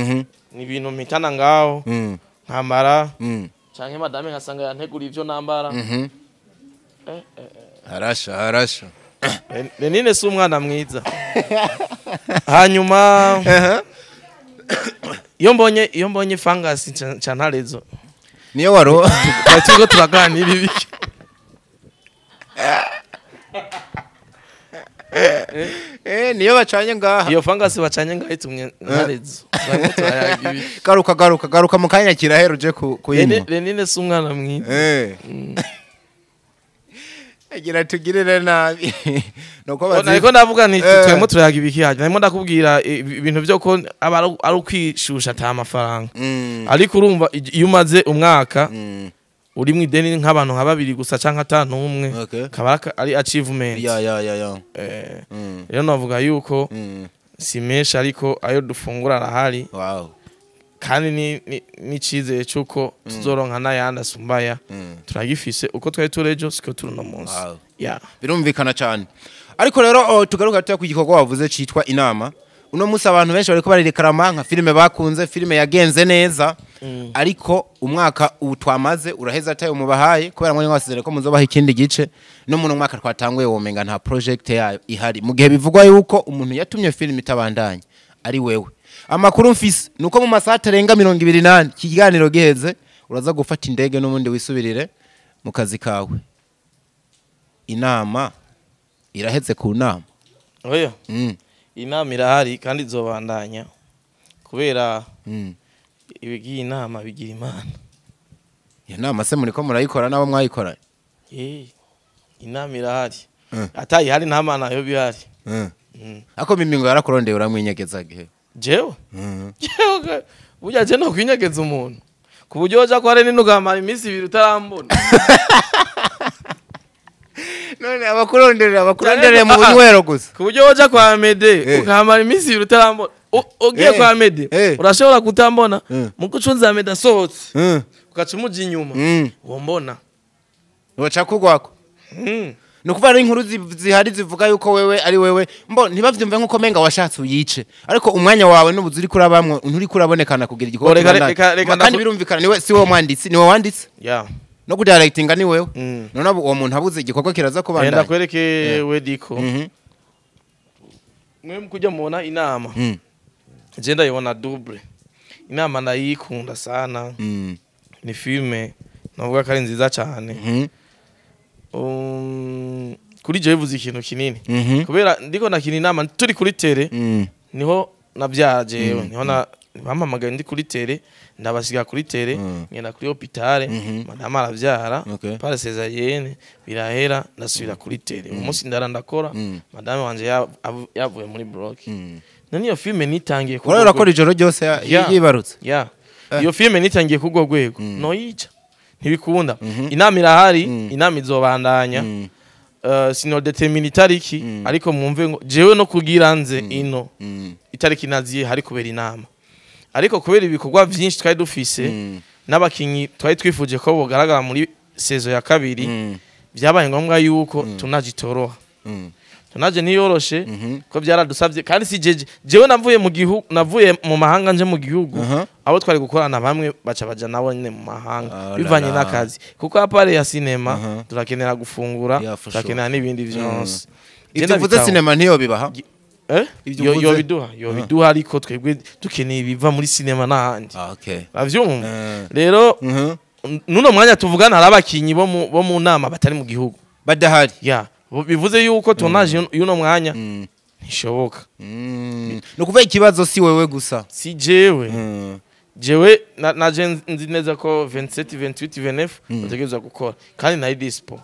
ni ibintu mpitana ngaho. Nkambara canke madame nkasanga yantegura ivyo nambara. Harasha. Lenine si umwana mwiza. Hanyuma iyo mbonye fungus cantarezo niyo waro turiko turaganira ibiki. Niyo bacanye ngaha. Iyo fungus bacanye ngaha itumye ntarezo. Garuka mu kanya kirahera uje kuyinywa. Lenine si umwana mwiza. Agira tugirire nabi. Nuko bazi. Ariko ndavuga nti twemo turayaga ibiki haje. Narimo ndakubwira ibintu byo ko aba ari ukwishusha ata amafaranga. Ariko urumva iyo umaze umwaka uri mu ideni nk'abantu nka babiri gusa canke atanu umwe kaba ari achievement. Ya. Rero navuga yuko si menshi ariko ayo dufungura arahari. Wow. Kandi ni cizeye cyuko tuzoronka n'ayandi asumbaya. Turagifise uko twari turejo siko turi no munsi. Yeah. Birumvikana cyane. Ariko rero tugaruka tuya ku gikorwa wavuze citwa inama. Uno munsi abantu benshi bariko barerekarama nka filime bakunze, filime yagenze neza. Ariko umwaka utwamaze uraheza atayo mubahaye kubera ngo mwasizere ko muzobaha ikindi gice no mu mwaka twatanguye womenga nta project yayo ihari. Mu gihe bivugwa yuko umuntu yatumye filime itabandanya ari wewe. Amakuru mfise nuko mu masaha atarenga 28 kiganiro giheze uraza gufata indege n'ubundi wisubirire mu kazi kawe. Inama iraheze ku nama. Oya. Inama irahari kandi izobandanya kubera ibigiye inama bigira Imana. Iyo nama se muriko murayikora nabo mwayikora? Inama irahari. Atayihari nta mana yo bihari. Ako mimingo yarakurondeye uramwinyegeza gihe. Jewe? Jewe burya je no kwinyegeza umuntu. Ku buryo waja kwa Rene nugamara iminsi ibiri utarambona. None abakuronderera mu bunywero gusa. Ku buryo waja kwa Mede ukamara iminsi ibiri utarambona. Ugiye kwa Mede urashobora kutambona mu gucunza Mede asohotse. Ugaca umuja inyuma. Wombona. Woca kugwako. Nukuva ari inkuru zihari zivuga yuko wewe ari wewe mbo ntibavyumve nkuko menga washatse uyice ariko umwanya wawe n'ubuzi uri kurabamwe nturi kurabonekana kugira igikorwa kandi birumvikana niwe si wowe mwanditsi niwe wanditse no kudirectinga ni wewe none uwo muntu abuze igikorwa kiraza kubandanya. Ndakwereke we diko mwe mukujya mubona inama je ndayibona double. Inama ndayikunda sana. Ni filme Navuga ko ari nziza cyane. Kuri jewe bivuze ikintu kinini. Kubera ndiko nakina inama turi kuri terrain, niho nabyara jewe, niho na bampamagaye ndi kuri terrain, ndabasiga kuri terrain, ngenda kuri hôpital, madame arabyara par césarienne, birahera, ndasubira kuri terrain. Umunsi ndara ndakora, madame wanje yavuye muri bloc. None iyo filme nitangiye ku Urabona, urakora ijoro ryose yibarutse. Ya, iyo filme nitangiye kugwa rwego noyica ntibikunda. Inama irahari, inama izobandanya. Sino determine itariki, ariko mwumve ngo jewe no kugira nze ino itariki naziye hari kubera inama, ariko kubera ibikorwa vyinshi twari dufise n'abakinyi twari twifuje ko bogaragara muri saison ya kabiri, vyabaye ngombwa yuko tunagitoroha. Tunaje niyoroshe ko byaradusabye, kandi si jeje jewe navuye mu gihugu, navuye mu mahanga nje mu gihugu. Abo twari gukorana bamwe baca baja nabo nyene mu mahanga Ah, bivanye la la. n'akazi, kuko à part ya cinéma turakenera gufungura, Yeah, for turakenera n'ibindi vyose. Ibyo uvuze, sinema ntiyo bibaha. Eh? Ibyo Yo uvuze? Biduha, yo biduha, ariko twebwe dukeneye ibiva muri cinéma n'ahandi. Ah, okay. Uravyumva rero, nuno mwanya tuvugana hari abakinyi bo mu nama batari mu gihugu. Badahari. Ya, bivuze yuko tournage y'uno mwanya ntishoboka. Ni ukuvuga ikibazo si wewe gusa. Si jewe. Jewe naje nzi neza ko 27, 28, 29 bategerezwa gukora, kandi nari dispo,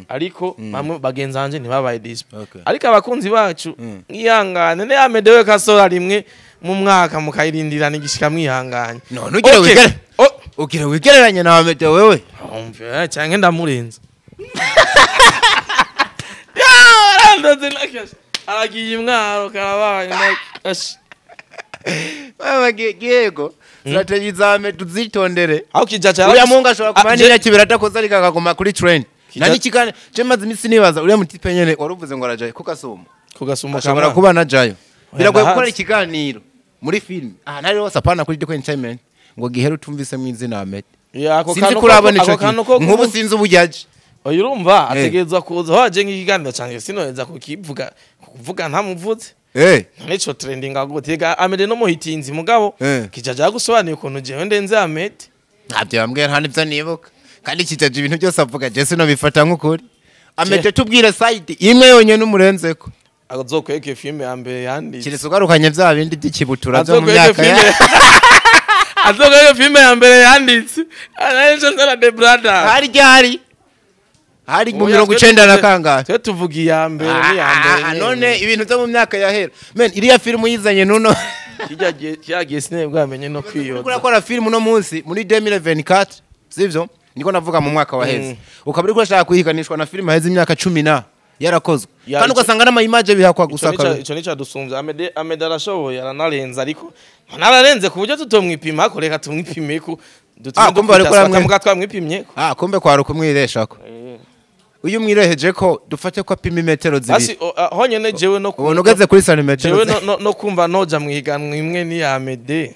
ariko bamwe bagenzi banje ntibabaye dispo. Ariko abakunzi bacu, mwihangane, ne amedewe kasora rimwe mu mwaka mukayirindirana igishika, mwihanganye. None ugira Okay. wigere Oh, ugira wigereranye na Amede wewe? Umve, canke ndamurenza. Ya, arandoze nakashe. Aragiye imwaro karabaye nakashe. Wewe yego, strategy za Amede uzitondere. Aho kijaca Uriya mungu ashobora kumara Ah, n'imyaka 2 adakoze, ariko akaguma kuri trend. Nani kigane je maze imisi nibaza uriya mutipe nyene waruvuze ngo arajayo kuko asuma. Kugasuma. Ashobora kuba najayo. Biragoye Ndahazi. gukora ikiganiro muri film aha ntari hose, apana kuri Deko Entertainment, ngo gihere utumvise mu izina Ahmed. Ya, ako Sinzi kantu ko urabona ico ako kantu ko kintu nk'ubu, sinzi ubu yaje. Oya, urumva ategerezwa kuza waje nk'ikiganiro canje, sinoheza kukivuga kuvuga ntamuvuze. None ico trending gute ga Ahmed no muhitinzi mugabo? Kijaja gusobanura ukuntu jewe ndenze Ahmed. Ntabyo yambwiye, nta nibyo nibuka, kandi kijaje ibintu byose avuga je sinobifata nk'ukuri. Ahmed, tubwire side imwe yonyene umurenzeko. Azokweka iyo filme ya mbere yanditse. Kiretse ugarukanye vya bindi by'ikibutura byo mu Azokweka myaka ya azokweka iyo filme ya mbere yanditse Aranje nzara the brother. Hari ryari? Hari mu Oya, 90 na kangahe? Twe tuvuga iya mbere n'iya mbere Ah, nyene. none ibintu byo mu myaka yahera, men, iriya filmu yizanye nuno. Kirya gihe, kirya gihe sinari bwamenye no kwiyoza. Urakora filmu no munsi muri 2024, sivyo? Niko navuga mu mwaka waheze, ukaba uriko urashaka kuyiganishwa na filmu haheze imyaka 10 na yarakozwe, Ya, kandi ugasanga n'ama image bihakwa gusa. Ico nico adusumbya. Amede arashoboye, aranarenza, ariko nararenze ku buryo tutomwipima ko reka tumwipime ko. Ah, kumbe bariko muga twamwipimye ko. Ah, kumbe kwari ukumwireshako. Uyu mwireheje ko dufate ko apima imetero 2. Basi honyene jewe no Ubona ugeze kuri santimetero jewe no kumva noja mwiganwa imwe ni Amede,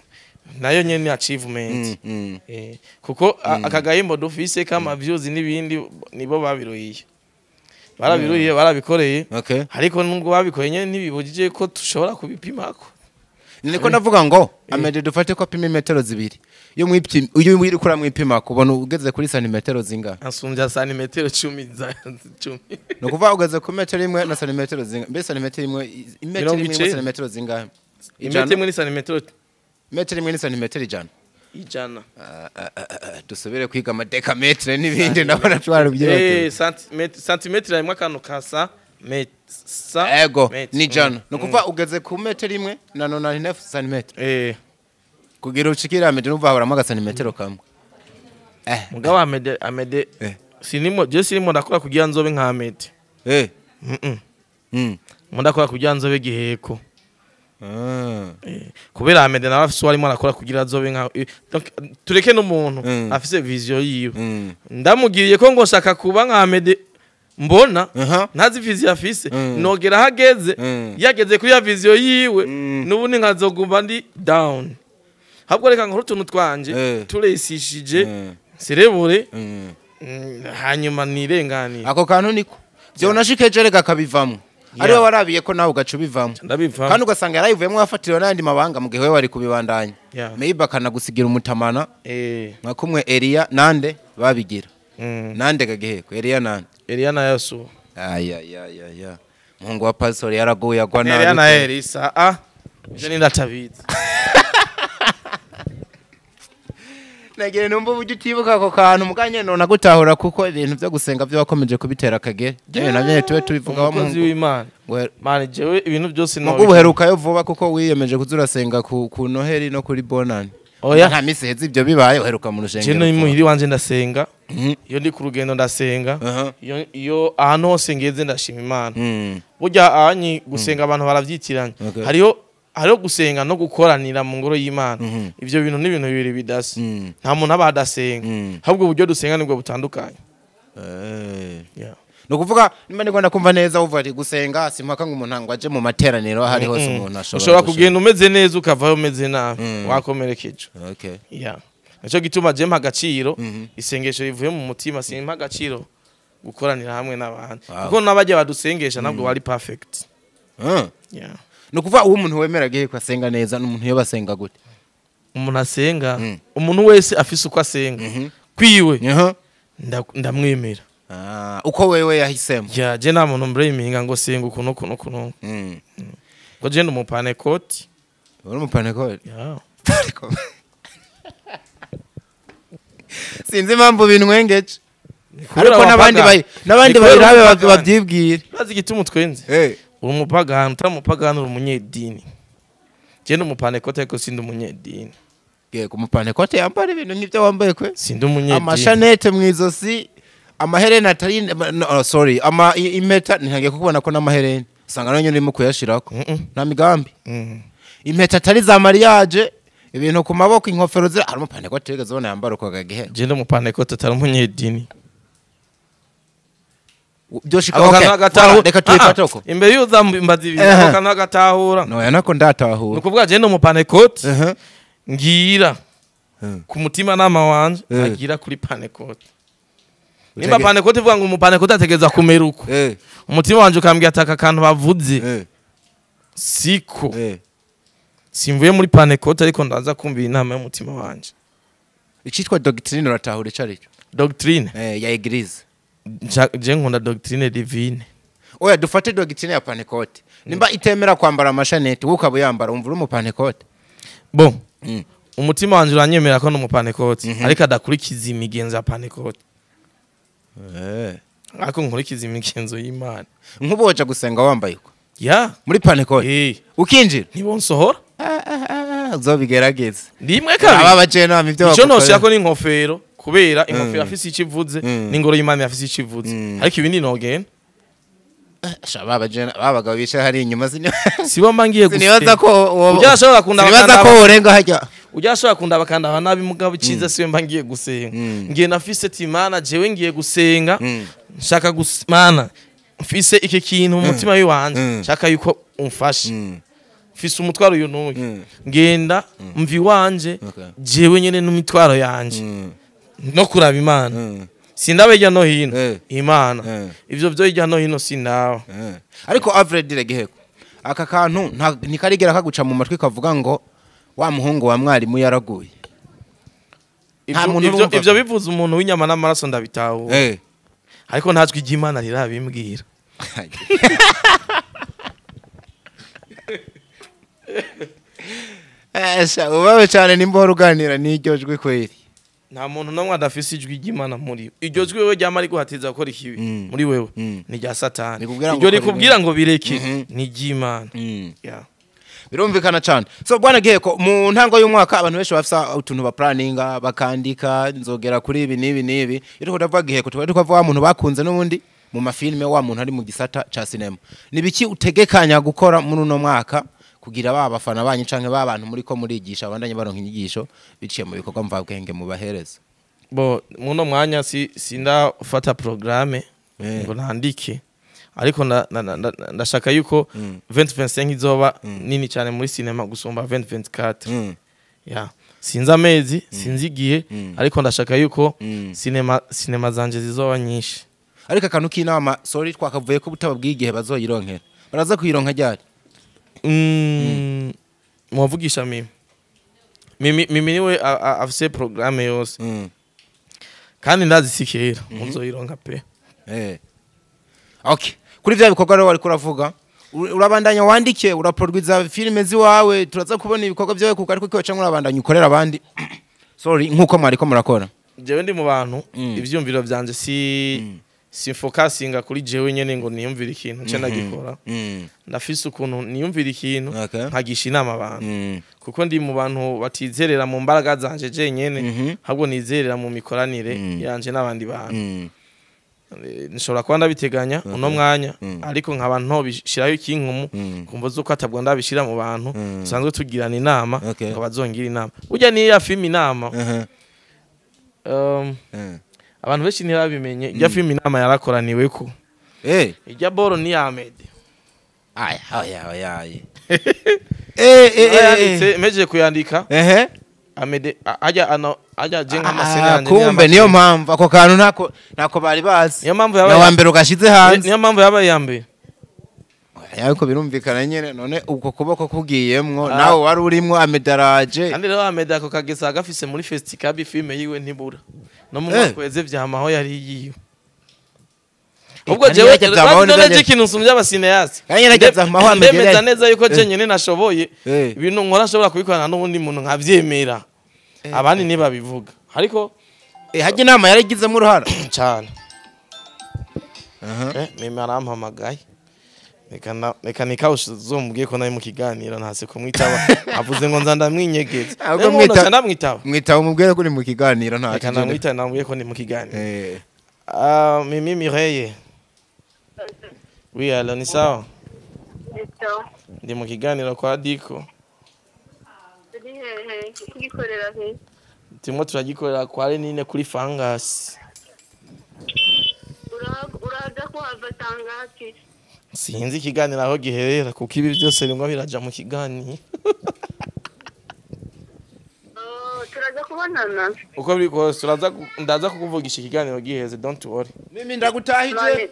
nayo nyene ni achievement. Kuko aka gahembo dufise kama views n'ibindi, nibo babiruhiye, barabiruhiye, barabikoreye. Ariko nubwo babikoreye nyene, ntibibujije ko tushobora kubipimako. Niko ndavuga ngo Amede dufate ko apima imetero 2, iyo mwipima, iyo uriko uramwipima, kubona ugeze kuri santimetero zingahe? Asumbya santimetero 10 za 10. Ni ukuvuga ugeze ku metero imwe na santimetero zingahe? Mbese santimetero imwe, imetero Mirongo imwe icenda. santimetero zingahe? Imetero imwe ni santimetero Metero imwe ni santimetero 100. 100. Ah, ah, ah, ah, dusubire kwiga amadekametre n'ibindi, ndabona twarubyibagiwe. Santimetero harimwo akantu ka sa sa Ego. metero. Ni 100. Ni ukuvuga ugeze ku metero imwe na 99 santimetero. Kugira ushikire Amede, numva haburamo agasantimetero kamwe. Mugabo Amede sinimo, je sinimo ndakora kugira nzobe nka Amede. Mo ndakora kugira nzobe giheko. Kubera Amede nawe afise uwo arimo arakora kugira azobe nka donc tureke n'umuntu afise vision yiwe. Ndamugiriye ko ngo nshaka kuba nka Amede, mbona ntazi vision afise, nogera hageze yageze kuri ya vision yiwe, n'ubundi nkazogumba ndi down. Ahubwo reka nkore utuntu twanje turesishije, serebure, hanyuma nirenganire. Ako kantu niko vyonashikeje, reka akabivamwo, ariwe warabiye ko nawe ugaca ubivamwo. Ndabivamo. Kandi ugasanga yarayivuyemo, wafatiriwe n'ayandi mabanga mu gihe we wari kubibandanya. Maybe akanagusigira umutamana nka kumwe Elia nande babigira. Nande gagiheko Elia nande Elia na Yesu. Aya muhungu wa pastor yaraguye agwa nabi. Elia na Elisa ivyo ni ndatabizi. Nagire numva uburyo utibuka ako kantu muganye none gutahura kuko ibintu byo gusenga byo wakomeje kubitera akagere. Jewe navyo tube tubivuga wa Umukozi w'Imana. Mane jewe ibintu byose no ubuherukayo vuba kuko wiyemeje kuzurasenga ku Noheli no kuri Bonani. Oya nta misi heze ibyo bibaye uheruka mu rushengero. Je no imuhiri wanje ndasenga. Iyo ndi ku rugendo ndasenga. Iyo ahantu hose ngeze ndashima Imana. Burya anyi gusenga abantu baravyitiranya. Hariho gusenga no gukoranira mu ngoro y'Imana. Ivyo bintu ni ibintu bibiri bidasa. Nta muntu aba adasenga. Ahubwo uburyo dusenga nibwo butandukanye. No kuvuga nimba ndiko ndakumva neza uvuga ati gusenga simpaka ngo umuntu ngo aje mu materaniro ahari hose umuntu ashobora kugenda umeze neza ukavayo umeze nabi wakomerekeje. Okay. Yeah. Nico gituma je mpa agaciro isengesho rivuye mu mutima, simpa agaciro gukoranira hamwe n'abandi. Kuko n'abajya badusengesha nabwo bari perfect. Yeah. No kuva uwo umuntu wemera gihe ko asenga neza n'umuntu yo basenga gute? Umuntu asenga, umuntu wese afise uko asenga. Kwiwe. Ndamwemera. Uko wewe yahisemo. Ya je nta muntu mbreminga ngo senga ukuntu ukuntu. Ngo je ndumupanekoti. Uri umupanekoti? Yeah. Sinzi impamvu binwengeje. Ariko n'abandi bayirabe babyibwira. Bazi igituma utwenze. Uri umupagani, utari umupagani uri umunyedini. Je ndumupanekoti ariko sindi umunyedini. Yego umupanekoti yambara ibintu nk'ibyo wambaye kwe? Sindi umunyedini. Amashanete mwizosi, amaherena atari no, sorry, ama impeta ntangiye kukubona ko n'amaherena usanga none urimo kuyashirako. Nta migambi. Impeta atari za mariage, ibintu ku maboko, inkofero zira ari umupanekoti wigeze ubona yambara uko gagihe. Je ndumupanekoti atari umunyedini. Byoshika okay. Reka tuyifate uko. Imbere yuza mbaza ibintu ako kantu agatahura. No ya nako ndatahura. Nukuvuga je ndumupanekoti ngira ku mutima nama wanje agira kuri panekoti. Nimba panekoti ivuga ngo umupanekoti ategeza kumera uko. Umutima wanje ukambwira ataka kantu bavuze. Siko. Simvuye muri panekoti ariko ndaza kumvira inama y'umutima wanje. Icitwa doctrine uratahura ico arico? Doctrine ya église. Je nkunda doctrine divine. Oya dufate doctrine ya panekoti. Nimba itemera kwambara amashanete wowe ukaba yambara umvura umupanekoti. Bon. Umutima wanje uranyemera ko n'umupanekoti ariko adakurikiza imigenzo ya panekoti. Ariko nkurikiza imigenzo y'Imana. Nkuboja gusenga wambaye uko? Ya. Muri panekoti. Ukinjira? Ntibonsohora. Uzobigerageze. Ndimwe kabiri. Aba bajena ivyo bakora. Ico noshaka ni inkofero kubera inkofero afise ikivuze n'ingoro y'Imana afise ikivuze. Ariko ibindi nogenda. Shaba bajena babagabo bicaye hari inyuma sibo mbangiye gusenga. Sinibaza ko ujya kunda sinibaza ko urenga hajya. Ujya ashobora kunda bakanda nabi mugabo iciza siwe mbangiye gusenga. Ngiye nafise timana jewe ngiye gusenga. Nshaka gusimana mfise iki kintu mu mutima wiwanje nshaka yuko umfashe. Mfise umutwaro uyu n'uyu. Ngenda mvi wanje jewe nyene n'umitwaro yanje. No kuraba Imana. Sindabe hirya no hino Imana. Ivyo byo hirya no hino sinawe. Ariko Alfred Giheko aka kantu ntikarigera kaguca mu matwi kavuga ngo wa muhungu wa mwarimu yaraguye. Ivyo bivuze umuntu w'inyama n'amaraso ndabitahura. Ariko ntajwi ry'Imana rirabimbwira. Esha ubawe cyane nimba uruganira n'iryo jwi kweri. Nta muntu namwe adafise ijwi ry'Imana muri we. Iryo jwi wewe ryama ari guhatiza gukora ikibi muri wewe ni rya Satani. Iryo rikubwira ngo bireke ni ry'Imana. Yeah. Birumvikana cyane. So bwana Giheko mu ntango y'umwaka abantu benshi bafisa utuntu ba planninga bakandika nzogera kuri ibi nibi nibi. Iyo tukavuga Giheko tuba tukavuga wa muntu bakunze n'ubundi mu mafilme wa muntu ari mu gisata ca cinema. Nibiki utegekanya gukora muri uno mwaka kugira ba bafana banyu canke ba bantu muri ko murigisha abandanye baronka inyigisho biciye mu bikorwa mvabwenge mu bahereza? Bo muno mwanya sindafata programme ngo nandike. Ariko ndashaka yuko 2025 izoba nini cyane muri cinema gusumba 2024. Ya sinzi amezi sinzi igihe ariko ndashaka yuko cinema zanje zizoba nyinshi. Ariko akantu k'inama sorry twakavuye ko butababwiye igihe bazoyironkera. Baraza kuyironka ryari? Muvugisha mimi. Mimi niwe afise programme yose. Kandi ndazi sikera muzoyironka pe. Okay, kuri vya bikorwa rero wariko uravuga, urabandanya wandike, uraproduza filime ziwawe, turaza kubona ibikorwa byawe kuko ariko kiwe, cyangwa urabandanya ukorera abandi, sorry, nkuko mwariko murakora? Jewe ndi mu bantu, ivyumviro vyanje si focusinga kuri jewe nyene ngo niyumvire ikintu nce ndagikora. Ndafise ukuntu niyumvira ikintu, nkagisha inama abantu, kuko ndi mu bantu batizerera mu mbaraga zanje jenyene, ahubwo nizerera mu mikoranire yanje n'abandi bantu. Nshobora kuba ndabiteganya uno mwanya, ariko nkaba ntobishiraho ikinkumu kumva zuko atabwo ndabishira mu bantu dusanzwe tugirana inama ngo bazongira inama. Burya niyo ya filime Inama, abantu benshi ntibabimenye, ijya filime Inama yarakoraniweko. Ijya boro ni ya Ahmed. Aya, aya, aya, aya. Eh. Yanditse, mejeje kuyandika, Ahmed ajya ano ajya je nk'amasene yanje. Kumbe niyo mpamvu ako kantu ntako bari bazi. Niyo mpamvu na yabaye wa mbere ugashize hanze. Niyo mpamvu yabaye iya mbere. Ariko birumvikana nyene, none ubwo kuboko kugiyemwo, nawe wari urimwo, amedaraje. Kandi rero Ahmed ako kagesa gafise muri festival, filime yiwe ntibura no mu mwaka weze vyamaho yari yiwe. Ubwo Kandi jewe yarajya vyamaho none neza. je ikintu nsumvye aba cinéastes, Kandi yarajya vyamaho Ahmed ndemeza neza yuko je nyene nashoboye ibintu nkora, ashobora kubikorana n'uwundi muntu nkavyemera, abandi ntibabivuga ariko. Hajya inama yaragizemo uruhara. Cyane. Mimi arampamagaye. Reka nikawuzombwiye ko nari mu kiganiro, ntase kumwitaba, avuze ngo nza ndamwinyegeza. Ahubwo Rero nca ndamwitaba. Mwitaba umubwire ko uri mu kiganiro, nta Reka kigenda. ndamwitaba, ndamubwiye ko ndi mu kiganiro. Ah, Mimi Mireille. Oui, alors ni sawa. Ito. Ndi mu kiganiro kwa Diko. Uri hehe? Kugikorera he? Turimo turagikorera kwa Lenine kuri Fangas. Uraza kuhava sangati? Sinzi ikiganiro aho giherera, kuko ibi byose rimwe biraja mu kiganiro. Oh, turaza kubonana. Uko biri kose turaza ndaza kukuvugisha ikiganiro giheze, don't worry. Mimi ndagutahije. Mane,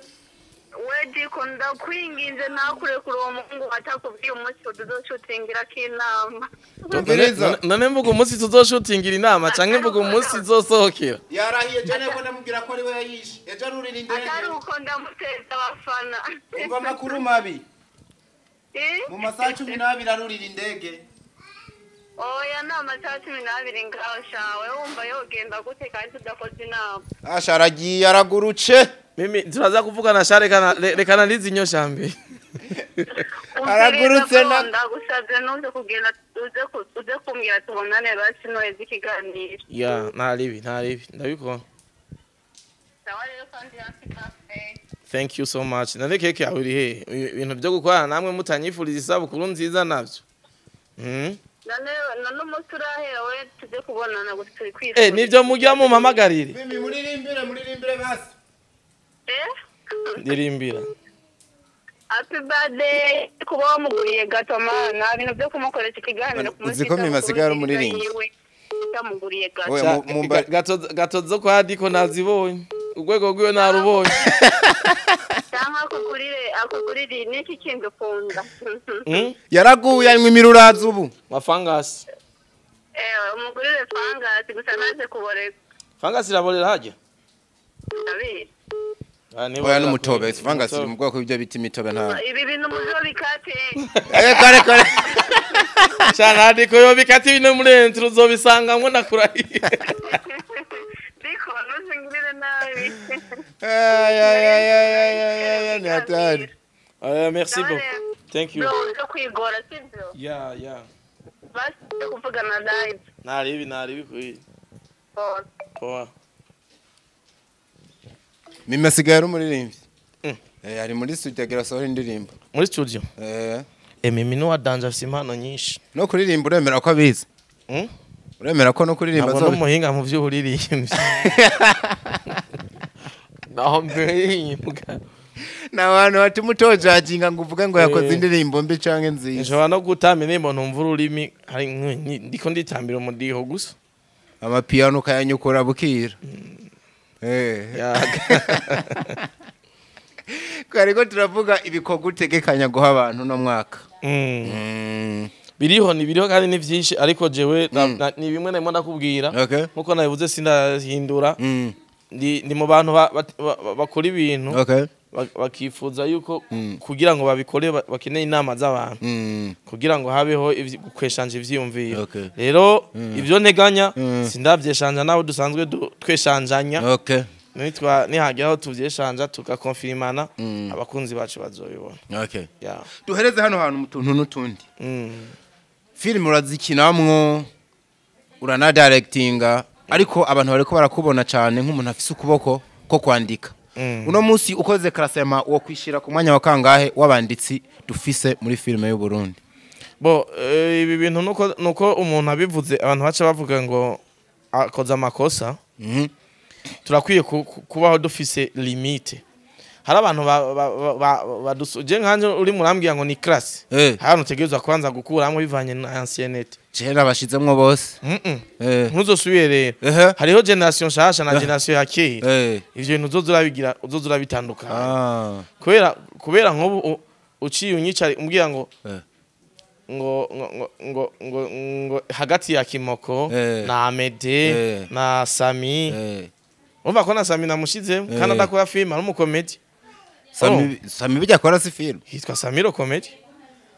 we Diko, ndakwinginze ntakurekure uwo muhungu atakubwiye umunsi tuzoshutingirako inama. Umviriza. None mvuga umunsi tuzoshutingira inama canke mvuga umunsi izosohokera? Yarahiye jene ko ndamubwira ko ari we yayishe ejo arurira indege. Atari uko ndamuteza abafana. Umva amakuru mabi. Eh? Mu masaha 12 arurira indege. Oya, ni amasaha 12 ngaho shawe, wumva yogenda gute kandi tudakoze inama? Asha, aragiye, aragurutse. Mimi, turaza kuvugana sha, reka narizi inyoshambi. Aragurutse. Ndagusabye ntuze kugenda, uze kumbwira tubonane basi noheze ikiganiro. Ya, nta ribi, nta ribi, ndabikora. Sawa rero, kandi happy birthday. Thank you so much. None keke yawe iri hehe? Ibintu byo gukorana namwe mutanyifuriza isabukuru nziza navyo. None umunsi urahera, we tuze kubonana gusa turi kwifuza. Nivyo mujya mumpamagarire. Mimi, muririmbire, muririmbire basi. Eh? Ndirimbira. Happy birthday, kuba wamuguriye gato mana, nta bintu byo kumukoresha ikiganiro ku munsi Uzi ko Mimi asigaye ari w'isabukuru umuririmbyi? yiwe utamuguriye gato. Oya, Gato zo kwa Diko nazibonye. Urwego rwiwe narubonye. Cyangwa akugurire n'iki kindi ukunda. Yaraguye, anywa imirurazi ubu. Ma fangasi. Umugurire fangasi gusa ntaze kuboreka. Fangasi iraborera hajya? Ndabizi. Ah, niba Oya, n'umutobe. Fangasi iri Umutobe. mu bwoko bw'ibyo bita imitobe, nta Ibi bintu muzobikate. Kare kare. Shana Diko yo bikata ibintu muri entro uzobisangamwo, ndakurahiye. Diko, ntuzingirire nabi. Ay, ay, ay, ay, ay, ay, ay, ni hatari. Merci beaucoup. Thank you. Bro, uze kwigora, sibyo? Yeah. Basi kuvugana live. Nta ribi, nta ribi kuri. Poa. Poa. Mimi asigaye ari umuririmbyi. Ari muri studio, agira asohora indirimbo. Muri studio. Mimi ni wa danger, afise impano nyinshi. No kuririmba uremera ko abizi? Uremera ko no kuririmba Ntabwo azobi? n'umuhinga mu vy'uburirimbyi. Naho mbere. Ni abantu batuma utojajinga ngo uvuge ngo yakoze indirimbo mbi canke nziza. Nshobora no gutamba indirimbo ntumva ururimi, hari ndiko nditambira umudiho gusa. Amapiyano ukayanyukura bukira. Twariko turavuga ibikorwa utegekanya guha abantu no mwaka. Biriho, ni biriho kandi ni vyinshi, ariko jewe ni bimwe narimo ndakubwira. Nkuko nabivuze, sindahindura. Ndi mu bantu bakora ibintu bakifuza yuko kugira ngo babikore bakeneye inama z'abantu kugira ngo habeho kweshanja ivyiyumviro. Rero ivyo nteganya sindavyeshanja nabo dusanzwe tweshanjanya. Nitwa nihagera aho tuvyeshanja tugakonfirmana, abakunzi bacu bazobibona. Yeah. Duhereze hano hantu mu tuntu n'utundi. Filime urazikinamwo, uranadirectinga, ariko abantu bariko barakubona cyane nk'umuntu afise ukuboko ko kwandika. Uno munsi ukoze classement, wo kwishira ku mwanya wa kangahe w'abanditsi dufise muri filime y'u Burundi? Bo ibi bintu nuko umuntu abivuze abantu baca bavuga ngo akoze amakosa. Turakwiye kubaho dufise limite. Hari abantu je nkanje uri murambwira ngo ni classe, hari utegerezwa kwanza gukuramwo bivanye na ancienneté. Je nabashizemwo bose. Ntuzosubire rero. Hariho génération nshasha na génération ya kera. Ivyo bintu uzoza urabigira, uzoza urabitandukanya. Kubera nk'ubu uciye unyicare umbwira ngo ngo ngo ngo ngo ngo hagati ya Kimoko na Amede na Sami, urumva ko na Sami namushizemo kandi adakora film, ari umukomedi. Sami, Sami bijya akora si film. Yitwa Samiro Comedy.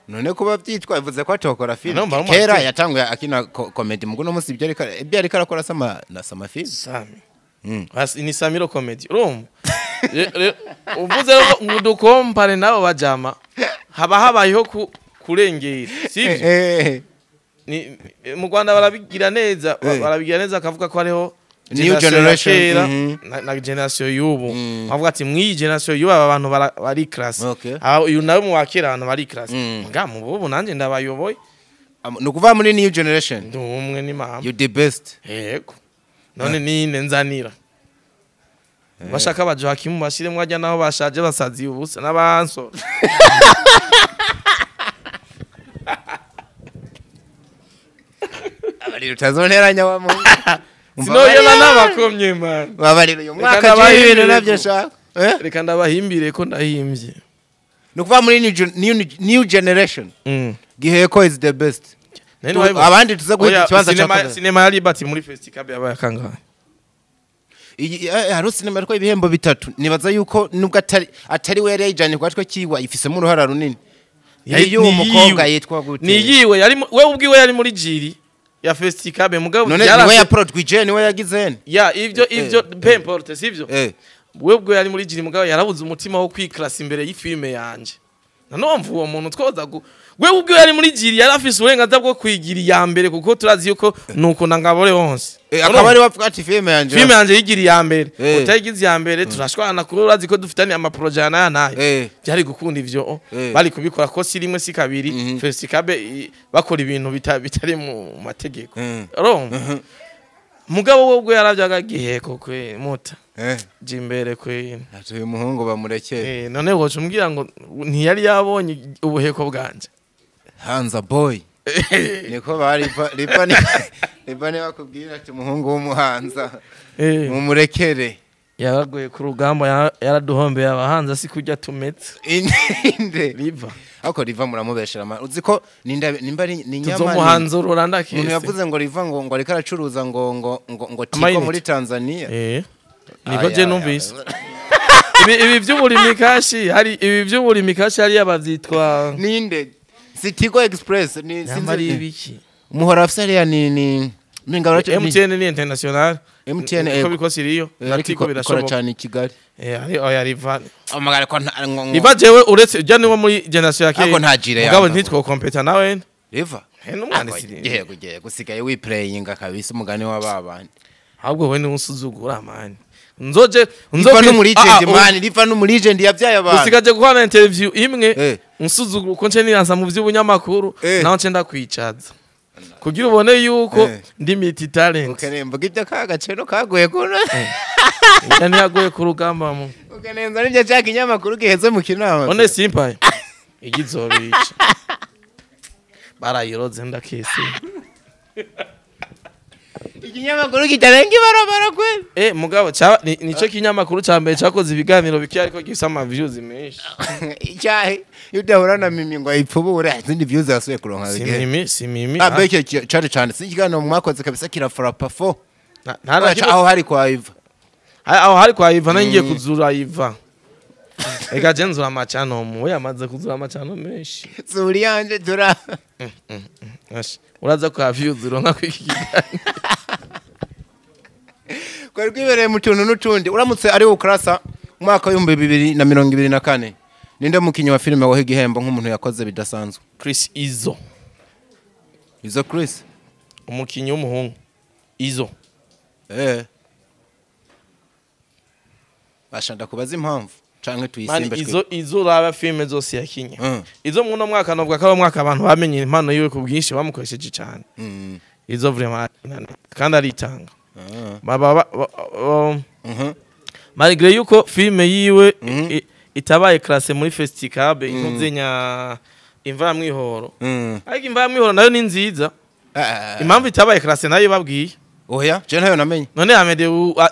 None kuba byitwa bivuze ko atokora film? Numva ari Kera umu yatanguye akina comedy, mugo no munsi ibyo ariko arakora sama na sama film. Sami. Ni Samiro Comedy, urumva. Uvuze rero ngo dukompare nabo bajama, haba habayeho kurengera, sivyo? Ni mu Rwanda barabigira neza, barabigira neza, akavuga ko hariho New generation ya generation, kera na generation y'ubu. Bavuga ati mw'iyi generation y'ubu aba bantu bari class. Aba uyu nawe mu wa kera abantu bari class. Muga mu bubu nanjye ndabayoboye. Ni ukuvuga muri new generation Ndi umwe ni mama. you the best. Yego, none nine nzanira bashaka bajohakimu bashiremwo ajya naho bashaje basaziye ubusa n'abanso. Abariro utazonteranya wa muntu. Sinoyela n'abakomye man. Babariro uyu Reka mwaka je ndabahimbire ibintu navyo nshaka. Reka ndabahimbire ko ndahimbye. Ni ukuvuga muri new generation Giheko is the best. Nari wabibonye. Abandi tuza guha Oya, ikibanza cya sinema kabiri. Sinema ya Liberty muri Festival yabaye kangahe? Iyi hariho sinema ariko ibihembo bitatu, nibaza yuko nubwo atari we yari yayijanye kwa twe kiwa ifisemo uruhara runini. Iyo uwo Ni mukobwa yiwe. yitwa gute? Ni yiwe yari we ubwiwe yari muri jury ya Festival, mugabo None niwe ya produit, niwe yagize ne? Ya ivyo peu importe, sivyo? We ubwo yari muri jury, mugabo yarabuze umutima wo kwiklasa imbere y'ifilme yanje. Nanone uwo muntu twoza we ubwo yari muri jury yari afise uburenganzira bwo kwigira iya mbere, kuko turazi yuko nuko na Ngabore wonse. Akaba ari wavuga ati filime yanje Filime yanje yigira iya mbere. Utayigize iya mbere turashwana, kuko urazi ko dufitanye amaprojet aya n'aya n'aya. Byari gukunda ivyo bari kubikora ko si rimwe si kabiri. Festival bakora ibintu bitari mu mategeko. Urumva, mugabo we ubwo yaravyaga Giheko kwe muta jimbere kwe. Ati uyu muhungu bamurekere. None woca umbwira ngo ntiyari yabonye ubuheko bwanje? Hanza boy niko bari ripa ni ripa ni bakubwira ati umuhungu w'umuhanza mumurekere. Yaragoye ku rugamba, yaraduhombeye abahanza, si kurya tumetse. Inde? Riva. Ariko Riva muramubeshera man, uzi ko ninda nimba ari ni nyama Tuzomuhanzurura. Umuntu Ndakese. yavuze ngo Riva ngo ariko aracuruza ngo Tigo Amayinite. muri Tanzania. Niko Aya, je aya, numvise aya. Ibi by'uburimi kashi hari, ibi by'uburimi kashi hariya bavyitwa Ninde, si Tigo Express ni nyamara sinzi ibiki. Umuhora afise hariya ni Mingabara. MTN ni international. MTN. Uko bikoze iriyo na Ariko Tigo ikora birashoboka. cyane i Kigali. Ari oya Riva. Amagara ko Riva jewe uretse ujya niwo muri generation ya kera. Ariko nta jire Mugabo yamba. ntitwokompeta nawe. Riva. N'umwanditsi. Yego, yego, usigaye wiplayinga kabisa umugani w'ababandi. Ahubwo we niwe usuzugura man, nzoje Riva nzoje n'umulegend man, Riva n'umulegend yabyaye abantu. Usigaje guhana interview imwe unsuzugura uko nce niranza mu by'ubunyamakuru, naho nce ndakwicaza kugira ubone yuko ndi multi talent. Ukeneye mvuga ibyo ka gaciro kaguye kuno. Ujya ntiyaguye ku rugamba mu Ukeneye nibyo cya kinyamakuru giheze mu kinama. One simpaye igizobica barayiroze ndakese. Ikinyamakuru kitarenga ibarabara kweli. Mugabo nico kinyamakuru ca mbere cakoze ibiganiro bike ariko gifise ama views menshi. Icyahe Iyo udahura na Mimi ngo ayipfubure, izindi views yasubiye kuronka. Si bigere. Mimi, si Mimi. Ah, beke cyane cyane si ikiganiro mwakoze kabisa kirafrapa fo. Nta na kimwe. Aho hari kwa Iva. Aho hari kwa Iva, ngiye kuzura Iva. Eka je nzura amacano mu we yamaze kuzura amacano menshi. Zuri yanje dura. Ash, uraza kwa views uronka kwiki kiganiro. Kwari kwibereye mu tuntu n'utundi. Uramutse ari ukrasa umwaka w'2024, ninde mukinyi wa filime waha igihembo nk'umuntu yakoze bidasanzwe? Chris Izo. Izo Chris. Umukinyi w'umuhungu Izo. Basha ndakubaza impamvu canke Mani tuyisimbe. Izo raba filime zose yakinye. Izo muno mwaka novuga ko ari umwaka abantu bamenye impano yiwe ku bwinshi, bamukoresheje cyane. Izo vraiment arakina kandi aritanga. Baba malgré yuko filime yiwe itabaye classé muri Festicab, intuzenya Imva ya Mwihoro. Ariko Imva ya Mwihoro nayo ni nziza. Impamvu itabaye classé nayo babwiye. Oya, je ntayo namenye. None Amede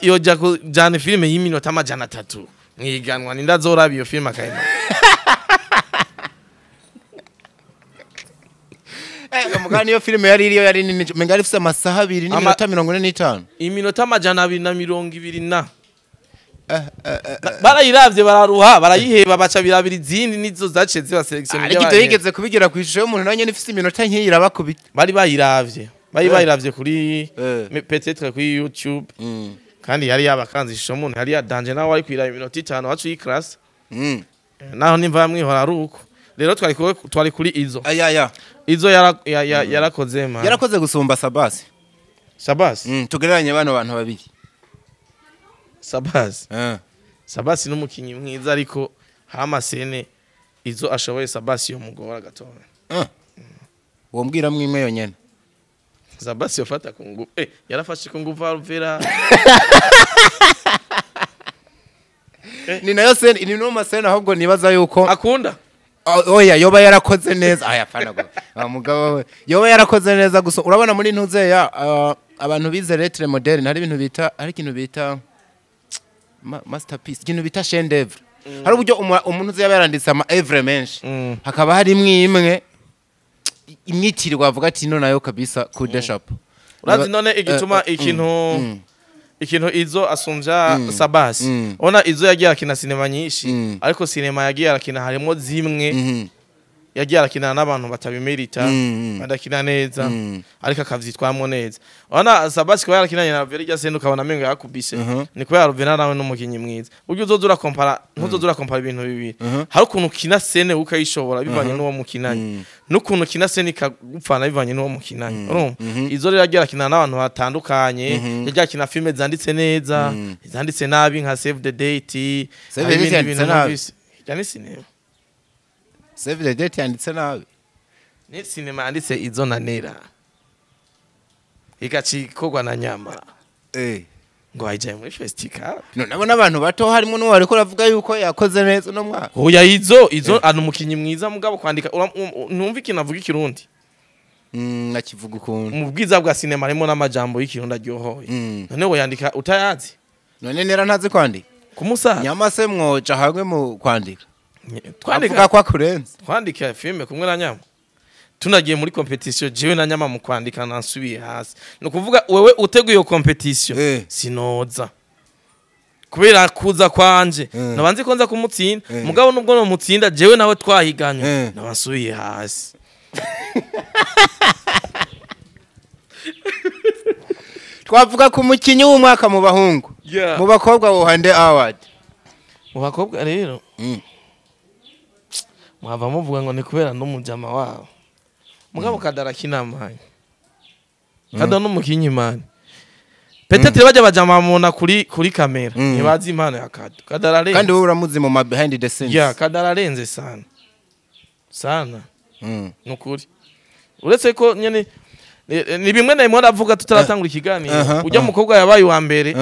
yoja kujana filime y'iminota 300 mwiganwa, nindazoraba iyo filime akayima? Mugani iyo filime yari iriyo yari nini, menga yari ifise amasaha 2 n'iminota 45. Iminota 220 na barayiravye bararuha, barayiheba, baca birabira izindi, nizo zaciye ziba sélection. Ariko ivyo yigeze kubigira ku ishusho y'umuntu nayo nyene ifise iminota nkeyi irabakubita. Bari bayiravye, bari bayiravye kuri peut-être kuri YouTube. Kandi yari yabakanze ishusho y'umuntu yari yadanje, nawe wari kwiraba iminota 5 wacu y'iklase. Naho nimva yamwihora ari uko rero twari kuri Izo. Aya. Izo yarakoze man. Yarakoze gusumba Sabasi? Sabasi. Tugereranye bano bantu babiri. Sabasi. Sabasi n'umukinyi mwiza, ariko hari ama scènes Izo ashoboye Sabasi yo mugora gatoya. Wombwira mwimwe yonyene. Sabasi yofata ku nguvu, yarafashe ku nguvu Alvera. Ni nayo scène, ni no ma scènes ahubwo nibaza yuko akunda. Oya, yoba yarakoze neza aya fana go. Ah, mugabo we yoba yarakoze neza gusa urabona muri ntuzeya abantu bize lettres modernes hari ibintu bita, hari ikintu bita masterpiece, ikintu bita chef d'œuvre. Hari uburyo umuntu uzi yaba yaranditse ama œuvre menshi, hakaba harimwo imwe imwitirirwa avuga ati ino nayo kabisa coup de chapeau. Urazi none igituma ikintu ikintu Izo asumvya Sabasi? Ona Izo yagiye arakina sinema nyinshi, ariko sinema yagiye arakina harimo zimwe yagiye arakina n'abantu batabimerita, badakina neza, ariko akavyitwamwo neza. Ona Sabasi kuba yarakinanye na Alvera irya scène ukabona amengo yakubise, ni kubera Alvera nawe n'umukinyi mwiza. Burya uzoza urakompara, ntuzoza urakompara ibintu bibiri. Hari ukuntu ukina scène ukayishobora bivanye n'uwo mukinanye, n'ukuntu ukina scène ikagupfana bivanye n'uwo mukinanye. Urumva Izo rero yagiye arakina n'abantu batandukanye, yagiye akina filime zanditse neza, izanditse nabi nka Save the Date. Save Hari the Date ibindi yanditse bintu nabi. numvise. Irya ni sinema. Save the Date yanditse nabi? Ni sinema yanditse Izo na Nera, igaca ikorwa na Nyama ngo ayijaye muri festival. None nabona abantu bato harimo n'uwo ariko uravuga yuko yakoze neza uno mwaka. Oya, Izo ari umukinyi mwiza, mugabo kwandika numva ikintu avuga ikirundi. Nakivuga ukuntu. Mu bwiza bwa sinema harimo n'amajambo y'ikirundi aryohoye. None woyandika utayazi? None Nera ntazi kwandika? Kumusaza. Nyama se mwoja hamwe mu kwandika? Twandika. Avuga ko akurenze. Twandika filime kumwe na Nyama, tunagiye muri compétition jewe na Nyama mu kwandika nansubiye hasi. Ni ukuvuga wewe uteguye iyo compétition, sinoza kubera kuza kwanje nabanze ko nza kumutsinda. Mugabo nubwo nomutsinda, jewe nawe twahiganywe, nabansubiye hasi. Twavuga ku mukinyi w'umwaka mu bahungu. Mu bakobwa wohande award? Mu bakobwa rero, mwava muvuga ngo ni kubera n'umujama wabo, mugabo Kadara kinamanye, Kada n'umukinyi man. Peut-être bajya bajama mubona kuri kamera, ntibazi impano ya Kado. Kadara arenze. Kandi wowe uramuzi mu ma behind the scenes. Ya, Kadara arenze sana sana. Nukuri uretse ko nyene ni bimwe na bimwe ndavuga tutaratangura ikiganiro. Ujya mukobwa yabaye uwa mbere,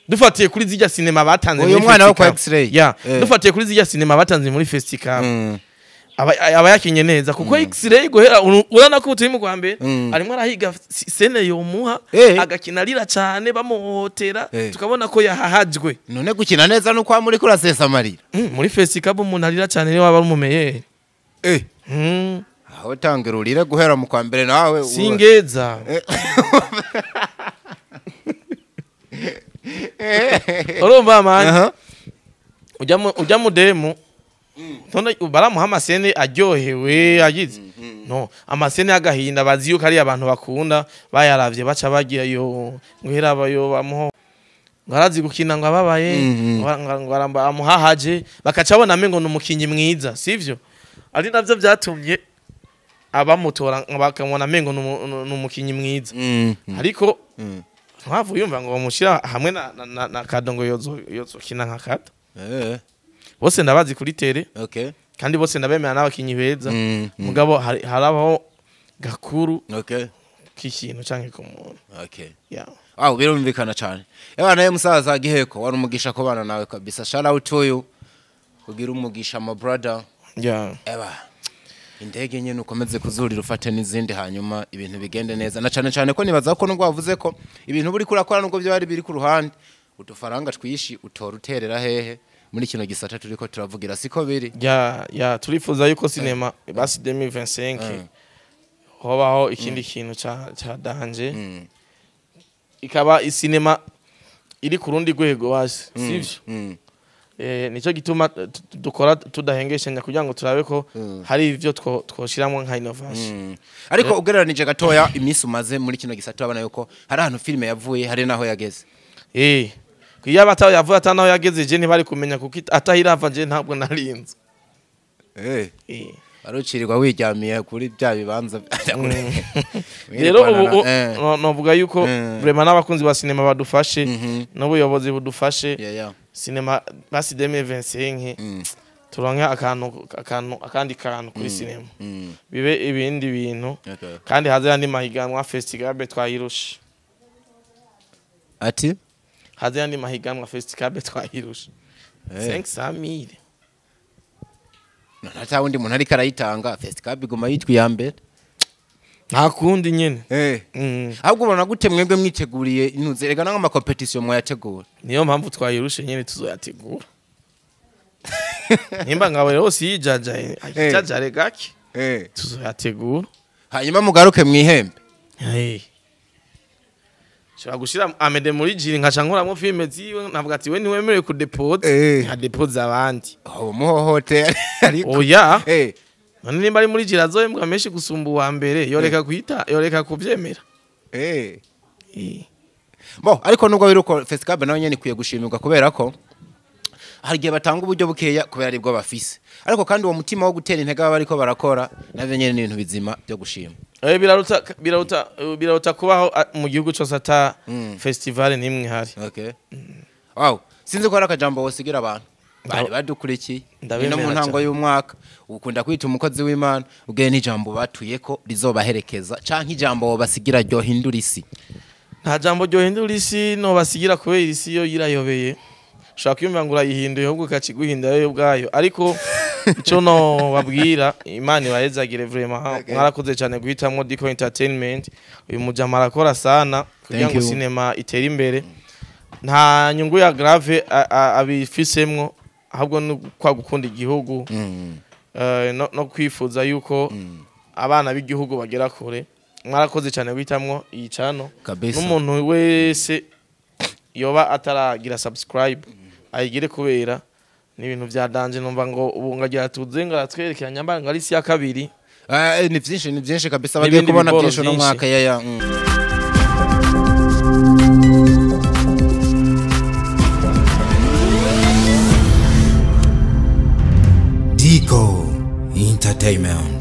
dufatiye kuri zijya sinema batanze Uyu muri mwana wo kwa Festicab. X-ray. Ya, dufatiye kuri zijya sinema batanze muri Festicab, aba yakinye neza kuko X-ray guhera urabona ko turi mu kwa mbere, arimo arahiga scène yomuha, agakina arira cyane bamuhotera, tukabona ko yahahajwe. None gukina neza nuko muri kurasesa amarira? Muri Festicab umuntu arira cyane niwe waba ari umumeyeri. Aho tangira urire guhera mu kwa mbere nawe singeza. Urumva man, ujya mu demu none baramuha amasene aryohewe agize no amasene y'agahinda, bazi yuko ari abantu bakunda bayaravye baca bagira yo nguhera abayo bamuho ngarazi gukina ngo ababaye ngo amuhahaje bakaca bona amengo numukinyi mwiza, sivyo? Ari navyo byatumye abamutora bakamubona amengo numukinyi mwiza, ariko ntavu yumva ngo bamushira hamwe na Kado ngo yozokina nka Kado. Bose ndabazi kuri tere, kandi bose ndabemera n'abakinyi beza, mugabo harabaho gakuru k'ikintu canke ku muntu. Aho birumvikana cyane. Ebana ye musaza Giheko wari umugisha ko bana nawe kabisa. Shout out to you. Ugira umugisha my brother. Eba indege nyene ukomeze kuzurira ufate n'izindi hanyuma ibintu bigende neza. Na cyane cyane ko nibaza ko nubwo wavuze ko ibintu buri kurakora nubwo byo bari biri ku ruhande, udufaranga twishi utora uterera hehe muri kino gisata turiko turavugira, siko biri? Ya turifuza yuko cinema basi 2025 hobaho ikindi kintu ca danger, ikaba isinema iri ku rundi rwego basi, sivyo? Nico gituma dukora tudahengeshanya kugira ngo turabe ko hari ivyo twoshiramo nka innovation. Ariko ugereranije gatoya iminsi umaze muri kino gisata abana yuko hari ahantu filime yavuye hari naho yageze. Kuya bataho yavuye atanaho yageze je ntibari kumenya kuko atahirava je ntabwo narinze. Arucirirwa wiryamiye kuri bya bibanza. Rero ubu novuga yuko vraiment n'abakunzi ba cinema badufashe n'ubuyobozi budufashe. Cinema basi 2025 turonke akantu akandi kantu kuri cinema, bibe ibindi bintu, kandi haze yandi mahiganwa festival twayirusha. Ati haze yandi mahiganwa festival twayirusha 500,000. Nta wundi muntu ariko arayitanga festival iguma yitwa iya mbere, nta kundi nyene. Ahubwo ubona gute mwebwe mwiteguriye intuze rega nanga ama competition mwayategura? Niyo mpamvu twayirushe nyene tuzoyategura. Nimba ngawe rero siyijajaye ajajare gake tuzoyategura hanyuma mugaruke mwihembe. Shobora gushira Amede muri jiri nkaca nkoramo filme ziwe navuga ati we ntiwemerewe kudepoza nka depoza abandi. Aho muhohote ariko oya. None nimba ari muri jiri azohembwa menshi gusumba uwa mbere yoreka kwita yoreka kuvyemera. Bo ariko nubwo biruko Festicab nayo nyene ikwiye gushimirwa kubera ko hari igihe batanga uburyo bukeya kubera aribwo bafise, ariko kandi uwo mutima wo gutera intege baba bariko barakora navyo nyene ni ibintu bizima byo gushima. Biraruta kubaho mu gihugu cyose ata festival nimwe hari. Wow, sinzi ko hari akajambo wosigira abantu bari badukurikiye ino mu ntango y'umwaka, ukunda kwita umukozi w'Imana ubwe n'ijambo batuye ko rizobaherekeza canke ijambo basigira ryohindura isi? Nta jambo ryohindura isi no basigira kubera isi yo yirayobeye. Ushaka kwiyumva ngo urayihinduye ahubwo ukakiguhindura yo ubwayo, ariko ico no babwira Imana ibahezagire vraiment. Mwarakoze cyane guhitamwo Dico Entertainment. Uyu mujama arakora sana kugira ngo cinema itere imbere. Nta nyungu ya grave abifisemwo, ahubwo no kwa gukunda igihugu no kwifuza yuko abana b'igihugu bagera kure. Mwarakoze cyane guhitamwo iyi channel. N'umuntu wese yoba ataragira subscribe ayigire kubera ni ibintu vya danger. Numva ngo ubu ngagira tuzenga atwerekera nyamba ngo ari isi ya kabiri. Ni byinshi kabisa bagiye kubona byinshi no mwaka ya Dico Entertainment.